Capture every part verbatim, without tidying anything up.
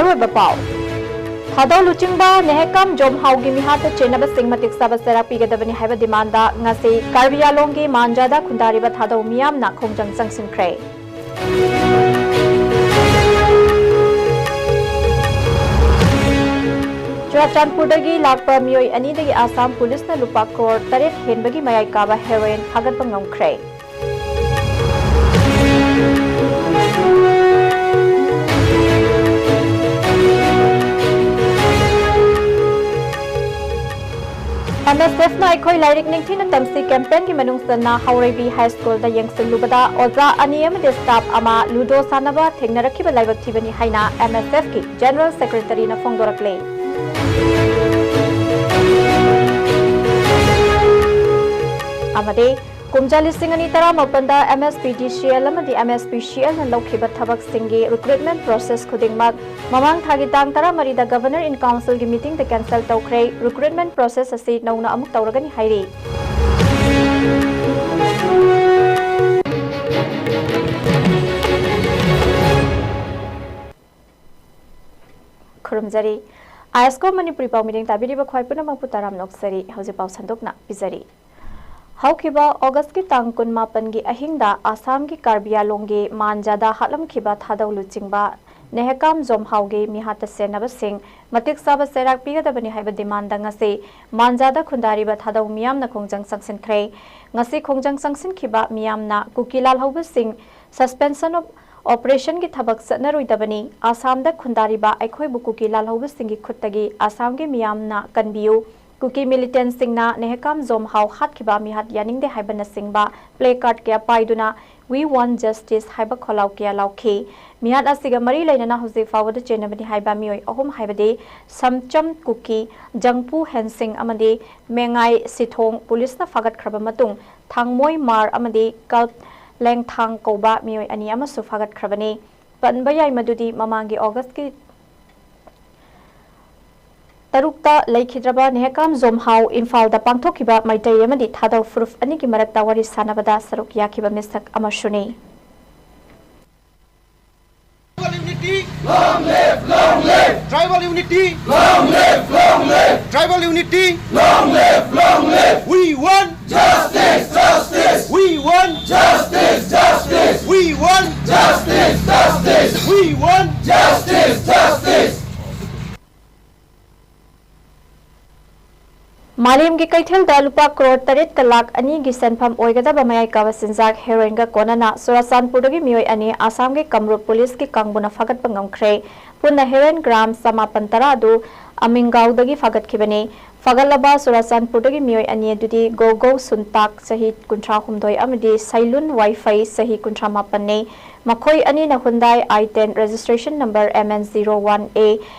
ꯑꯣꯏꯕ ꯄꯥꯎ꯫ ꯊꯥꯗꯧ ꯂꯨꯆꯤꯡꯕ ꯅꯦꯍꯦꯀꯥꯝ ꯖꯣꯝꯍꯥꯎꯒꯤ ꯃꯤꯍꯥꯠꯇ ꯆꯦꯟꯅꯕꯁꯤꯡ ꯃꯇꯤꯛ ꯆꯥꯕ ꯆꯩꯔꯥꯛ ꯄꯤꯒꯗꯕꯅꯤ ꯍꯥꯏꯕ ꯗꯤꯃꯥꯟꯗ ꯉꯁꯤ ꯀꯥꯔꯕꯤ ꯑꯥꯂꯣꯡꯒꯤ ꯃꯥꯟꯖꯥꯗ ꯈꯨꯟꯗꯥꯔꯤꯕ ꯊꯥꯗꯧ ꯃꯤꯌꯥꯝꯅ ꯈꯣꯡꯖꯪ ꯆꯪꯁꯤꯟꯈ꯭ꯔꯦ꯫ ꯆꯨꯔꯥꯆꯥꯟꯄꯨꯔꯗꯒꯤ ꯂꯥꯛꯄ ꯃꯤꯑꯣꯏ ꯑꯅꯤꯗꯒꯤ ꯑꯁꯥꯝ ꯄꯨꯂꯤꯁꯅ ꯂꯨꯄꯥ ꯀ꯭ꯔꯣꯔ ꯇꯔꯦꯠ ꯍꯦꯟꯕꯒꯤ ꯃꯌꯥꯏ ꯀꯥꯕ ꯍꯦꯔꯣꯏꯟ ꯐꯥꯒꯠꯄ ꯉꯝꯈ꯭ꯔꯦ꯫ ꯑꯦꯝ ꯑꯦꯁ ꯑꯦꯐꯅ ꯑꯩꯈꯣꯏ ꯂꯥꯏꯔꯤꯛ ꯅꯤꯡꯊꯤꯅ ꯇꯝꯁꯤ ꯀꯦꯝꯄꯦꯟꯒꯤ ꯃꯅꯨꯡ ꯆꯟꯅ ꯍꯥꯎꯔꯩꯕꯤ ꯍꯥꯏ ꯁ꯭ꯀꯨꯜꯗ ꯌꯦꯡꯁꯤꯜꯂꯨꯕꯗ ꯑꯣꯖꯥ ꯑꯅꯤ ꯑꯃꯗꯤ ꯁ꯭ꯇꯥꯐ ꯑꯃ ꯂꯨꯗꯣ ꯁꯥꯟꯅꯕ ꯊꯦꯡꯅꯔꯛꯈꯤꯕ ꯂꯥꯏꯕꯛ ꯊꯤꯕꯅꯤ ꯍꯥꯏꯅ ꯑꯦꯝ ꯑꯦꯁ ꯑꯦꯐꯀꯤ ꯖꯦꯅꯔꯦꯜ ꯁꯦꯀ꯭ꯔꯦꯇꯔꯤꯅ ꯐꯣꯡꯗꯣꯔꯛꯂꯦ꯫ ꯑꯃꯗꯤ ꯀꯨꯝꯖꯥ ꯂꯤꯁꯤꯡ ꯑꯅꯤ ꯇꯔꯥꯃꯥꯄꯟꯗ ꯑꯦꯝ ꯑꯦꯁ ꯄꯤ ꯗꯤ ꯁꯤ ꯑꯦꯜ ꯑꯃꯗꯤ ꯑꯦꯝ ꯑꯦꯁ ꯄꯤ ꯁꯤ ꯑꯦꯜꯅ ꯂꯧꯈꯤꯕ ꯊꯕꯛꯁꯤꯡꯒꯤ ꯔꯤꯀ꯭ꯔꯨꯠꯃꯦꯟ ꯄ꯭ꯔꯣꯁꯦꯁ ꯈꯨꯗꯤꯡꯃꯛ ꯃꯃꯥꯡ ꯊꯥꯒꯤ ꯇꯥꯡ ꯇꯔꯥꯃꯔꯤꯗ Governor in Councilꯒꯤ ꯃꯤꯇꯤꯡꯗ ꯀꯦꯟꯁꯦꯜ ꯇꯧꯈ꯭ꯔꯦ꯫ ꯔꯤꯀ꯭ꯔꯨꯠꯃꯦꯟ ꯄ꯭ꯔꯣꯁꯦꯁ ꯑꯁꯤ ꯅꯧꯅ ꯑꯃꯨꯛ ꯇꯧꯔꯒꯅꯤ ꯍꯥꯏꯔꯤ꯫ ꯈꯨꯔꯨꯝꯖꯔꯤ꯫ ꯑꯥꯏ ꯑꯦꯁ ꯀꯣ ꯃꯅꯤꯄꯨꯔꯤ ꯄꯥꯎ ꯃꯤꯠꯌꯦꯡ ꯇꯥꯕꯤꯔꯤꯕ ꯈ꯭ꯋꯥꯏ ꯄꯨꯝꯅꯃꯛꯄꯨ ꯇꯔꯥꯝꯅ ꯑꯣꯛꯆꯔꯤ꯫ ꯍꯧꯖꯤꯛ ꯄꯥꯎ ꯁꯟꯗꯣꯛꯅ ꯄꯤꯖꯔꯤ꯫ ꯍꯧꯈꯤꯕ ꯑꯣꯒꯁꯀꯤ ꯇꯥꯡ ꯀꯨꯟꯃꯥꯄꯟꯒꯤ ꯑꯍꯤꯡꯗ ꯑꯁꯥꯝꯒꯤ ꯀꯥꯔꯕꯤ ꯑꯥꯂꯣꯡꯒꯤ ꯃꯥꯟꯖꯥꯗ ꯍꯥꯠꯂꯝꯈꯤꯕ ꯊꯥꯗꯧ ꯂꯨꯆꯤꯡꯕ ꯅꯦꯍꯦꯀꯥꯝ ꯖꯣꯝꯍꯥꯎꯒꯤ ꯃꯤꯍꯥꯠꯇ ꯆꯦꯟꯅꯕꯁꯤꯡ ꯃꯇꯤꯛ ꯆꯥꯕ ꯆꯩꯔꯥꯛ ꯄꯤꯒꯗꯕꯅꯤ ꯍꯥꯏꯕ ꯗꯤꯃꯥꯟꯗ ꯉꯁꯤ ꯃꯥꯟꯖꯥꯗ ꯈꯨꯟꯗꯥꯔꯤꯕ ꯊꯥꯗꯧ ꯃꯤꯌꯥꯝꯅ ꯈꯣꯡꯖꯪ ꯆꯪꯁꯤꯟꯈ꯭ꯔꯦ꯫ ꯉꯁꯤ ꯈꯣꯡꯖꯪ ꯆꯪꯁꯤꯟꯈꯤꯕ ꯃꯤꯌꯥꯝꯅ ꯀꯨꯀꯤ ꯂꯥꯜꯍꯧꯕꯁꯤꯡ suspension of operationꯒꯤ ꯊꯕꯛ ꯆꯠꯅꯔꯣꯏꯗꯕꯅꯤ꯫ ꯑꯁꯥꯝꯗ ꯈꯨꯟꯗꯥꯔꯤꯕ ꯑꯩꯈꯣꯏꯕꯨ ꯀꯨꯀꯤ ꯂꯥꯜꯍꯧꯕꯁꯤꯡꯒꯤ ꯈꯨꯠꯇꯒꯤ ꯑꯁꯥꯝꯒꯤ ꯃꯤꯌꯥꯝꯅ ꯀꯟꯕꯤꯌꯨ꯫ ꯀꯨꯀꯤ militantꯁꯤꯡꯅ ꯅꯦꯍꯦꯀꯥꯝ ꯖꯣꯝꯍꯥꯎ ꯍꯥꯠꯈꯤꯕ ꯃꯤꯍꯥꯠ ꯌꯥꯅꯤꯡꯗꯦ ꯍꯥꯏꯕꯅꯆꯤꯡꯕ placard ꯀꯌꯥ ꯄꯥꯏꯗꯨꯅ "We want justice" ꯍꯥꯏꯕ ꯈꯣꯜꯂꯥꯎ ꯀꯌꯥ ꯂꯥꯎꯈꯤ꯫ ꯃꯤꯍꯥꯠ ꯑꯁꯤꯒ ꯃꯔꯤ ꯂꯩꯅꯅ ꯍꯧꯖꯤꯛ ꯐꯥꯎꯕꯗ ꯆꯦꯟꯅꯕꯅꯤ ꯍꯥꯏꯕ ꯃꯤꯑꯣꯏ ꯑꯍꯨꯝ, ꯍꯥꯏꯕꯗꯤ ꯁꯝꯆꯝ ꯀꯨꯀꯤ, ꯖꯪꯄꯨ ꯍꯦꯟꯁꯤꯡ ꯑꯃꯗꯤ ꯃꯦꯉꯥꯏ ꯁꯤꯊꯣꯡ ꯄꯨꯂꯤꯁꯅ ꯐꯥꯒꯠꯈ꯭ꯔꯕ ꯃꯇꯨꯡ, ꯊꯥꯡꯃꯣꯏ ꯃꯥꯔ ꯑꯃꯗꯤ ꯀꯜꯞ ꯂꯦꯡꯊꯥꯡ ꯀꯧꯕ ꯃꯤꯑꯣꯏ ꯑꯅꯤ ꯑꯃꯁꯨ ꯐꯥꯒꯠꯈ꯭ꯔꯕꯅꯤ꯫ ꯄꯟꯕ ꯌꯥꯏ ꯃꯗꯨꯗꯤ ꯃꯃꯥꯡꯒꯤ ꯑꯣꯒꯁꯀꯤ ꯇꯔꯨꯛꯇ ꯂꯩꯈꯤꯗ꯭ꯔꯕ ꯅꯦꯍꯦꯀꯥꯝ ꯖꯣꯝꯍꯥꯎ ꯏꯝꯐꯥꯜꯗ ꯄꯥꯡꯊꯣꯛꯈꯤꯕ ꯃꯩꯇꯩ ꯑꯃꯗꯤ ꯊꯥꯗꯧ ꯐꯨꯔꯨꯞ ꯑꯅꯤꯒꯤ ꯃꯔꯛꯇ ꯋꯥꯔꯤ ꯁꯥꯟꯅꯕꯗ ꯁꯔꯨꯛ ꯌꯥꯈꯤꯕ ꯃꯤꯁꯛ ꯑꯃꯁꯨꯅꯤ꯫ Unity. Long live, long Tribal unity. Long live, long live. Tribal unity. Long live, long live. We want justice, justice. We want justice, justice. We want justice, justice. We want justice, justice. ꯃꯥꯂꯦꯝꯒꯤ ꯀꯩꯊꯦꯜꯗ ꯂꯨꯄꯥ ꯀ꯭ꯔꯣꯔ ꯇꯔꯦꯠꯀ ꯂꯥꯛ ꯑꯅꯤꯒꯤ ꯁꯦꯟꯐꯝ ꯑꯣꯏꯒꯗꯕ ꯃꯌꯥꯏ ꯀꯥꯕ ꯆꯤꯟꯖꯥꯛ ꯍꯦꯔꯣꯏꯟꯒ ꯀꯣꯟꯅꯅ ꯆꯨꯔꯥꯆꯥꯟꯄꯨꯔꯗꯒꯤ ꯃꯤꯑꯣꯏ ꯑꯅꯤ ꯑꯁꯥꯝꯒꯤ ꯀꯥꯃꯔꯨꯞ ꯄꯨꯂꯤꯁꯀꯤ ꯀꯥꯡꯕꯨꯅ ꯐꯥꯒꯠꯄ ꯉꯝꯈ꯭ꯔꯦ꯫ ꯄꯨꯟꯅ ꯍꯦꯔꯣꯏꯟ ꯒ꯭ꯔꯥꯝ ꯆꯃꯥꯄꯟ ꯇꯔꯥ ꯑꯗꯨ ꯑꯃꯤꯡꯒꯥꯎꯗꯒꯤ ꯐꯥꯒꯠꯈꯤꯕꯅꯤ꯫ ꯐꯥꯒꯠꯂꯕ ꯆꯨꯔꯥꯆꯥꯟꯄꯨꯔꯗꯒꯤ ꯃꯤꯑꯣꯏ ꯑꯅꯤ ꯑꯗꯨꯗꯤ ꯒꯣꯒꯧ ꯁꯨꯟꯇꯥꯛ, ꯆꯍꯤ ꯀꯨꯟꯊ꯭ꯔꯥ ꯍꯨꯝꯗꯣꯏ, ꯑꯃꯗꯤ ꯁꯩꯂꯨꯟ ꯋꯥꯏꯐꯩ, ꯆꯍꯤ ꯀꯨꯟꯊ꯭ꯔꯥ ꯃꯥꯄꯟꯅꯤ꯫ ꯃꯈꯣꯏ ꯑꯅꯤꯅ Hyundai i ten registration number M N zero one A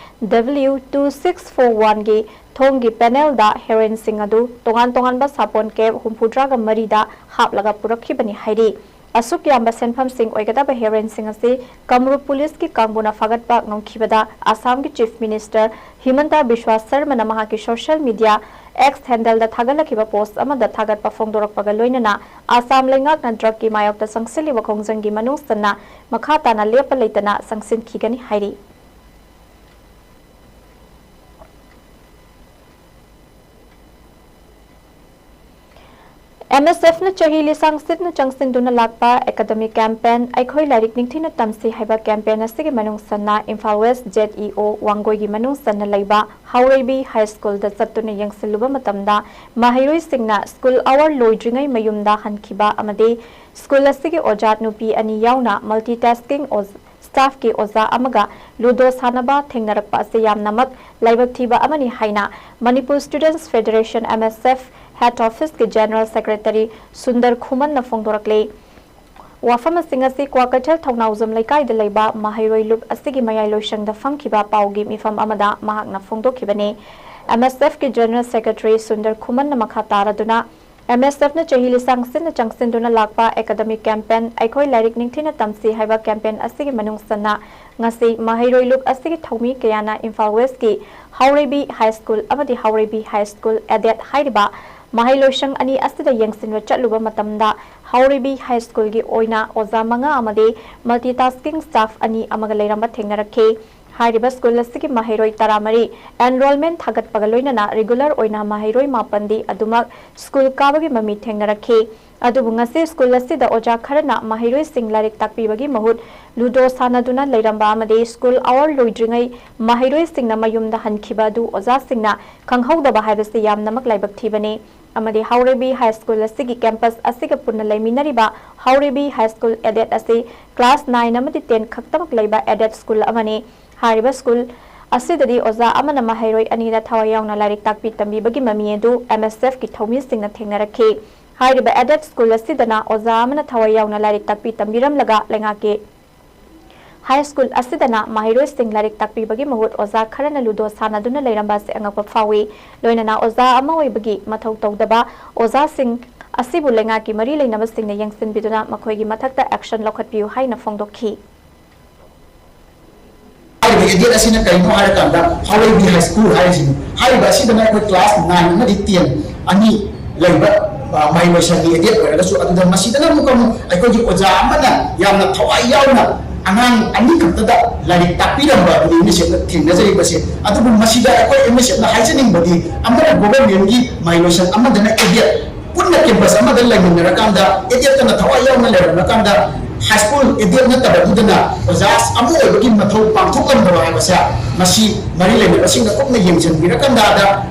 W two six four one ꯒꯤ ꯊꯣꯡꯒꯤ ꯄꯦꯅꯦꯜꯗ ꯍꯦꯔꯣꯏꯟꯁꯤꯡ ꯑꯗꯨ ꯇꯣꯉꯥꯟ ꯇꯣꯉꯥꯟꯕ ꯁꯥꯄꯣꯟ ꯀꯦꯞ ꯍꯨꯝꯐꯨꯇꯔꯥꯒ ꯃꯔꯤꯗ ꯍꯥꯞꯂꯒ ꯄꯨꯔꯛꯈꯤꯕꯅꯤ ꯍꯥꯏꯔꯤ꯫ ꯑꯁꯨꯛ ꯌꯥꯝꯕ ꯁꯦꯟꯐꯝꯁꯤꯡ ꯑꯣꯏꯒꯗꯕ ꯍꯦꯔꯣꯏꯟꯁꯤꯡ ꯑꯁꯤ ꯀꯥꯃꯔꯨꯞ ꯄꯨꯂꯤꯁꯀꯤ ꯀꯥꯡꯕꯨꯅ ꯐꯥꯒꯠꯄ ꯉꯝꯈꯤꯕꯗ ꯑꯁꯥꯝꯒꯤ Chief Minister ꯍꯤꯃꯟꯇ ꯕꯤꯁ꯭ꯋꯥ ꯁꯔꯃꯅ ꯃꯍꯥꯛꯀꯤ social media X handleꯗ ꯊꯥꯒꯠꯂꯛꯈꯤꯕ post ꯑꯃꯗ ꯊꯥꯒꯠꯄ ꯐꯣꯡꯗꯣꯔꯛꯄꯒ ꯂꯣꯏꯅꯅ ꯑꯁꯥꯝ ꯂꯩꯉꯥꯛꯅ drugꯀꯤ ꯃꯥꯌꯣꯛꯇ ꯆꯪꯁꯤꯜꯂꯤꯕ ꯈꯣꯡꯖꯪꯒꯤ ꯃꯅꯨꯡ ꯆꯟꯅ ꯃꯈꯥ ꯇꯥꯅ ꯂꯦꯞꯄ ꯂꯩꯇꯅ ꯆꯪꯁꯤꯟꯈꯤꯒꯅꯤ ꯍꯥꯏꯔꯤ꯫ M S Fꯅ ꯆꯍꯤ ꯂꯤꯁꯥꯡ ꯁꯤꯠꯅ ꯆꯪꯁꯤꯟꯗꯨꯅ ꯂꯥꯛꯄ academic campaign ꯑꯩꯈꯣꯏ ꯂꯥꯏꯔꯤꯛ ꯅꯤꯡꯊꯤꯅ ꯇꯝꯁꯤ ꯍꯥꯏꯕ campaign ꯑꯁꯤꯒꯤ ꯃꯅꯨꯡ ꯆꯟꯅ Imphal West Z E O ꯋꯥꯡꯒꯣꯏꯒꯤ ꯃꯅꯨꯡ ꯆꯟꯅ ꯂꯩꯕ ꯍꯥꯎꯔꯩꯕꯤ High Schoolꯗ ꯆꯠꯇꯨꯅ ꯌꯦꯡꯁꯤꯜꯂꯨꯕ ꯃꯇꯝꯗ ꯃꯍꯩꯔꯣꯏꯁꯤꯡꯅ school hour ꯂꯣꯏꯗ꯭ꯔꯤꯉꯩ ꯃꯌꯨꯝꯗ ꯍꯟꯈꯤꯕ ꯑꯃꯗꯤ school ꯑꯁꯤꯒꯤ ꯑꯣꯖꯥ ꯅꯨꯄꯤ ꯑꯅꯤ ꯌꯥꯎꯅ multitasking ꯑꯣꯖ-, staffꯀꯤ ꯑꯣꯖꯥ ꯑꯃꯒ ludo ꯁꯥꯟꯅꯕ ꯊꯦꯡꯅꯔꯛꯄ ꯑꯁꯤ ꯌꯥꯝꯅꯃꯛ ꯂꯥꯏꯕꯛ ꯊꯤꯕ ꯑꯃꯅꯤ ꯍꯥꯏꯅ Manipur Students Federation, M S F, head officeꯀꯤ general secretary Sundar ꯈꯨꯃꯟꯅ ꯐꯣꯡꯗꯣꯔꯛꯂꯤ꯫ ꯋꯥꯐꯝꯁꯤꯡ ꯑꯁꯤ ꯀ꯭ꯋꯥꯀꯩꯊꯦꯜ ꯊꯧꯅꯥꯎꯖꯝ ꯂꯩꯀꯥꯏꯗ ꯂꯩꯕ ꯃꯍꯩꯔꯣꯏ ꯂꯨꯞ ꯑꯁꯤꯒꯤ ꯃꯌꯥꯏ ꯂꯣꯏꯁꯪꯗ ꯐꯝꯈꯤꯕ ꯄꯥꯎꯒꯤ ꯃꯤꯐꯝ ꯑꯃꯗ ꯃꯍꯥꯛꯅ ꯐꯣꯡꯗꯣꯛꯈꯤꯕꯅꯤ꯫ M S Fꯀꯤ general secretary Sundar ꯈꯨꯃꯟꯅ ꯃꯈꯥ ꯇꯥꯔꯗꯨꯅ, M S Fꯅ ꯆꯍꯤ ꯂꯤꯁꯥꯡ ꯁꯤꯠꯅ ꯆꯪꯁꯤꯟꯗꯨꯅ ꯂꯥꯛꯄ academic campaign ꯑꯩꯈꯣꯏ ꯂꯥꯏꯔꯤꯛ ꯅꯤꯡꯊꯤꯅ ꯇꯝꯁꯤ ꯍꯥꯏꯕ campaign ꯑꯁꯤꯒꯤ ꯃꯅꯨꯡ ꯆꯟꯅ ꯉꯁꯤ ꯃꯍꯩꯔꯣꯏ ꯂꯨꯞ ꯑꯁꯤꯒꯤ ꯊꯧꯃꯤ ꯀꯌꯥꯅ ꯏꯝꯐꯥꯜ Westꯀꯤ ꯍꯥꯎꯔꯩꯕꯤ High School ꯑꯃꯗꯤ ꯍꯥꯎꯔꯩꯕꯤ High School aided ꯍꯥꯏꯔꯤꯕ ꯃꯍꯩ ꯂꯣꯏꯁꯪ ꯑꯅꯤ ꯑꯁꯤꯗ ꯌꯦꯡꯁꯤꯟꯕ ꯆꯠꯂꯨꯕ ꯃꯇꯝꯗ ꯍꯥꯎꯔꯩꯕꯤ High Schoolꯒꯤ ꯑꯣꯏꯅ ꯑꯣꯖꯥ ꯃꯉꯥ ꯑꯃꯗꯤ multitasking staff ꯑꯅꯤ ꯑꯃꯒ ꯂꯩꯔꯝꯕ ꯊꯦꯡꯅꯔꯛꯈꯤ꯫ ꯍꯥꯏꯔꯤꯕ ꯁ꯭ꯀꯨꯜ ꯑꯁꯤꯒꯤ ꯃꯍꯩꯔꯣꯏ ꯇꯔꯥꯃꯔꯤ ꯑꯦꯟꯔꯣꯜꯃꯦꯟ ꯊꯥꯒꯠꯄꯒ ꯂꯣꯏꯅꯅ ꯔꯤꯒꯨꯂꯔ ꯑꯣꯏꯅ ꯃꯍꯩꯔꯣꯏ ꯃꯥꯄꯟꯗꯤ ꯑꯗꯨꯃꯛ ꯁ꯭ꯀꯨꯜ ꯀꯥꯕꯒꯤ ꯃꯃꯤ ꯊꯦꯡꯅꯔꯛꯈꯤ꯫ ꯑꯗꯨꯕꯨ ꯉꯁꯤ ꯁ꯭ꯀꯨꯜ ꯑꯁꯤꯗ ꯑꯣꯖꯥ ꯈꯔꯅ ꯃꯍꯩꯔꯣꯏꯁꯤꯡ ꯂꯥꯏꯔꯤꯛ ꯇꯥꯛꯄꯤꯕꯒꯤ ꯃꯍꯨꯠ ꯂꯨꯗꯣ ꯁꯥꯟꯅꯗꯨꯅ ꯂꯩꯔꯝꯕ ꯑꯃꯗꯤ ꯁ꯭ꯀꯨꯜ ꯑꯋꯥꯔ ꯂꯣꯏꯗ꯭ꯔꯤꯉꯩ ꯃꯍꯩꯔꯣꯏꯁꯤꯡꯅ ꯃꯌꯨꯝꯗ ꯍꯟꯈꯤꯕ ꯑꯗꯨ ꯑꯣꯖꯥꯁꯤꯡꯅ ꯈꯪꯍꯧꯗꯕ ꯍꯥꯏꯕꯁꯤ ꯌꯥꯝꯅꯃꯛ ꯂꯥꯏꯕꯛ ꯊꯤꯕꯅꯤ꯫ ꯑꯃꯗꯤ ꯍꯥꯎꯔꯩꯕꯤ ꯍꯥꯏ ꯁ꯭ꯀꯨꯜ ꯑꯁꯤꯒꯤ ꯀꯦꯝꯄꯁ ꯑꯁꯤꯒ ꯄꯨꯟꯅ ꯂꯩꯃꯤꯟꯅꯔꯤꯕ ꯍꯥꯎꯔꯩꯕꯤ ꯍꯥꯏ ꯁ꯭ꯀꯨꯜ ꯑꯦꯗꯦꯠ ꯑꯁꯤ ꯀ꯭ꯂꯥꯁ ꯅꯥꯏꯟ ꯑꯃꯗꯤ ꯇꯦꯟ ꯈꯛꯇꯃꯛ ꯂꯩꯕ ꯑꯦꯗꯦꯠ ꯁ꯭ꯀꯨꯜ ꯑꯃꯅꯤ꯫ ꯍꯥꯏꯔꯤꯕ ꯁ꯭ꯀꯨꯜ ꯑꯁꯤꯗꯗꯤ ꯑꯣꯖꯥ ꯑꯃꯅ ꯃꯍꯩꯔꯣꯏ ꯑꯅꯤꯗ ꯊꯋꯥꯏ ꯌꯥꯎꯅ ꯂꯥꯏꯔꯤꯛ ꯇꯥꯛꯄꯤ ꯇꯝꯕꯤꯕꯒꯤ ꯃꯃꯤ ꯑꯗꯨ ꯑꯦꯝ ꯑꯦꯁ ꯑꯦꯐꯀꯤ ꯊꯧꯃꯤꯁꯤꯡꯅ ꯊꯦꯡꯅꯔꯛꯈꯤ꯫ ꯍꯥꯏꯔꯤꯕ ꯑꯦꯗꯦꯠ ꯁ꯭ꯀꯨꯜ ꯑꯁꯤꯗꯅ ꯑꯣꯖꯥ ꯑꯃꯅ ꯊꯋꯥꯏ ꯌꯥꯎꯅ ꯂꯥꯏꯔꯤꯛ ꯇꯥꯛꯄꯤ ꯇꯝꯕꯤꯔꯝꯂꯒ ꯂꯩꯉꯥꯛꯀꯤ ꯍꯥꯏ ꯁ꯭ꯀꯨꯜ ꯑꯁꯤꯗꯅ ꯃꯍꯩꯔꯣꯏꯁꯤꯡ ꯂꯥꯏꯔꯤꯛ ꯇꯥꯛꯄꯤꯕꯒꯤ ꯃꯍꯨꯠ ꯑꯣꯖꯥ ꯈꯔꯅ ꯂꯨꯗꯣ ꯁꯥꯟꯅꯗꯨꯅ ꯂꯩꯔꯝꯕ ꯑꯁꯤ ꯑꯉꯛꯄ ꯐꯥꯎꯏ꯫ ꯂꯣꯏꯅꯅ ꯑꯣꯖꯥ ꯑꯃ ꯑꯣꯏꯕꯒꯤ ꯃꯊꯧ ꯇꯧꯗꯕ ꯑꯣꯖꯥꯁꯤꯡ ꯑꯁꯤꯕꯨ ꯂꯩꯉꯥꯛꯀꯤ ꯃꯔꯤ ꯂꯩꯅꯕꯁꯤꯡꯅ ꯌꯦꯡꯁꯤꯟꯕꯤꯗꯨꯅ ꯃꯈꯣꯏꯒꯤ ꯃꯊꯛꯇ ꯑꯦꯛꯁꯟ ꯂꯧꯈꯠꯄꯤꯌꯨ ꯍꯥꯏꯅ ꯐꯣꯡꯗꯣꯛꯈꯤ꯫ ꯍꯥꯏꯔꯤꯕ ꯑꯦꯗꯦꯠ ꯑꯁꯤꯅ ꯀꯔꯤꯅꯣ ꯍꯥꯏꯔꯀꯥꯟꯗ ꯍꯥꯎꯔꯩꯕꯤ ꯍꯥꯏ ꯁ꯭ꯀꯨꯜ ꯍꯥꯏꯔꯤꯁꯤꯅꯤ꯫ ꯍꯥꯏꯔꯤꯕ ꯑꯁꯤꯗꯅ ꯑꯩꯈꯣꯏ ꯀ꯭ꯂꯥꯁ ꯅꯥꯏꯟ ꯑꯃꯗꯤ ꯇꯦꯟ ꯑꯅꯤ ꯂꯩꯕ, ꯑ, ꯃꯍꯩꯔꯣꯏꯁꯪꯒꯤ ꯑꯦꯗꯦꯠ ꯑꯣꯏꯔꯒꯁꯨ, ꯑꯗꯨꯗ ꯃꯁꯤꯗꯅ ꯑꯃꯨꯛꯀ ꯑꯃꯨꯛ ꯑꯩꯈꯣꯏꯒꯤ ꯑꯣꯖꯥ ꯑꯃꯅ ꯌꯥꯝꯅ ꯊꯋꯥꯏ ꯌꯥꯎꯅ ꯑꯉꯥꯡ ꯑꯅꯤ ꯈꯛꯇꯗ ꯂꯥꯏꯔꯤꯛ ꯇꯥꯛꯄꯤꯔꯝꯕ ꯑꯗꯨꯅꯤ ꯑꯦꯝ ꯑꯦꯁ ꯑꯦꯐꯅ ꯊꯦꯡꯅꯖꯔꯤꯕꯁꯦ꯫ ꯑꯗꯨꯕꯨ ꯃꯁꯤꯗ ꯑꯩꯈꯣꯏ ꯑꯦꯝ ꯑꯦꯁ ꯑꯦꯐꯅ ꯍꯥꯏꯖꯅꯤꯡꯕꯗꯤ, ꯑꯃꯅ ꯒꯣꯚꯔꯟꯃꯦꯟꯠꯀꯤ ꯃꯍꯩꯔꯣꯏꯁꯪ ꯑꯃꯗꯅ ꯑꯦꯗꯦꯠ ꯄꯨꯟꯅ ꯀꯦꯝꯄꯁ ꯑꯃꯗ ꯂꯩꯃꯤꯟꯅꯔꯀꯥꯟꯗ, ꯑꯦꯗꯦꯠꯇꯅ ꯊꯋꯥꯏ ꯌꯥꯎꯅ ꯂꯩꯔꯝꯃꯀꯥꯟꯗ, ꯍꯥꯏ ꯁ꯭ꯀꯨꯜ ꯑꯦꯗꯦꯠ ꯅꯠꯇꯕꯗꯨꯗꯅ ꯑꯣꯖꯥ ꯑꯃ ꯑꯣꯏꯕꯒꯤ ꯃꯊꯧ ꯄꯥꯡꯊꯣꯛꯂꯝꯗꯕ ꯍꯥꯏꯕꯁꯦ, ꯃꯁꯤ ꯃꯔꯤ ꯂꯩꯅꯕꯁꯤꯡꯅ ꯀꯨꯞꯅ ꯌꯦꯡꯁꯤꯟꯕꯤꯔꯀꯥꯟꯗ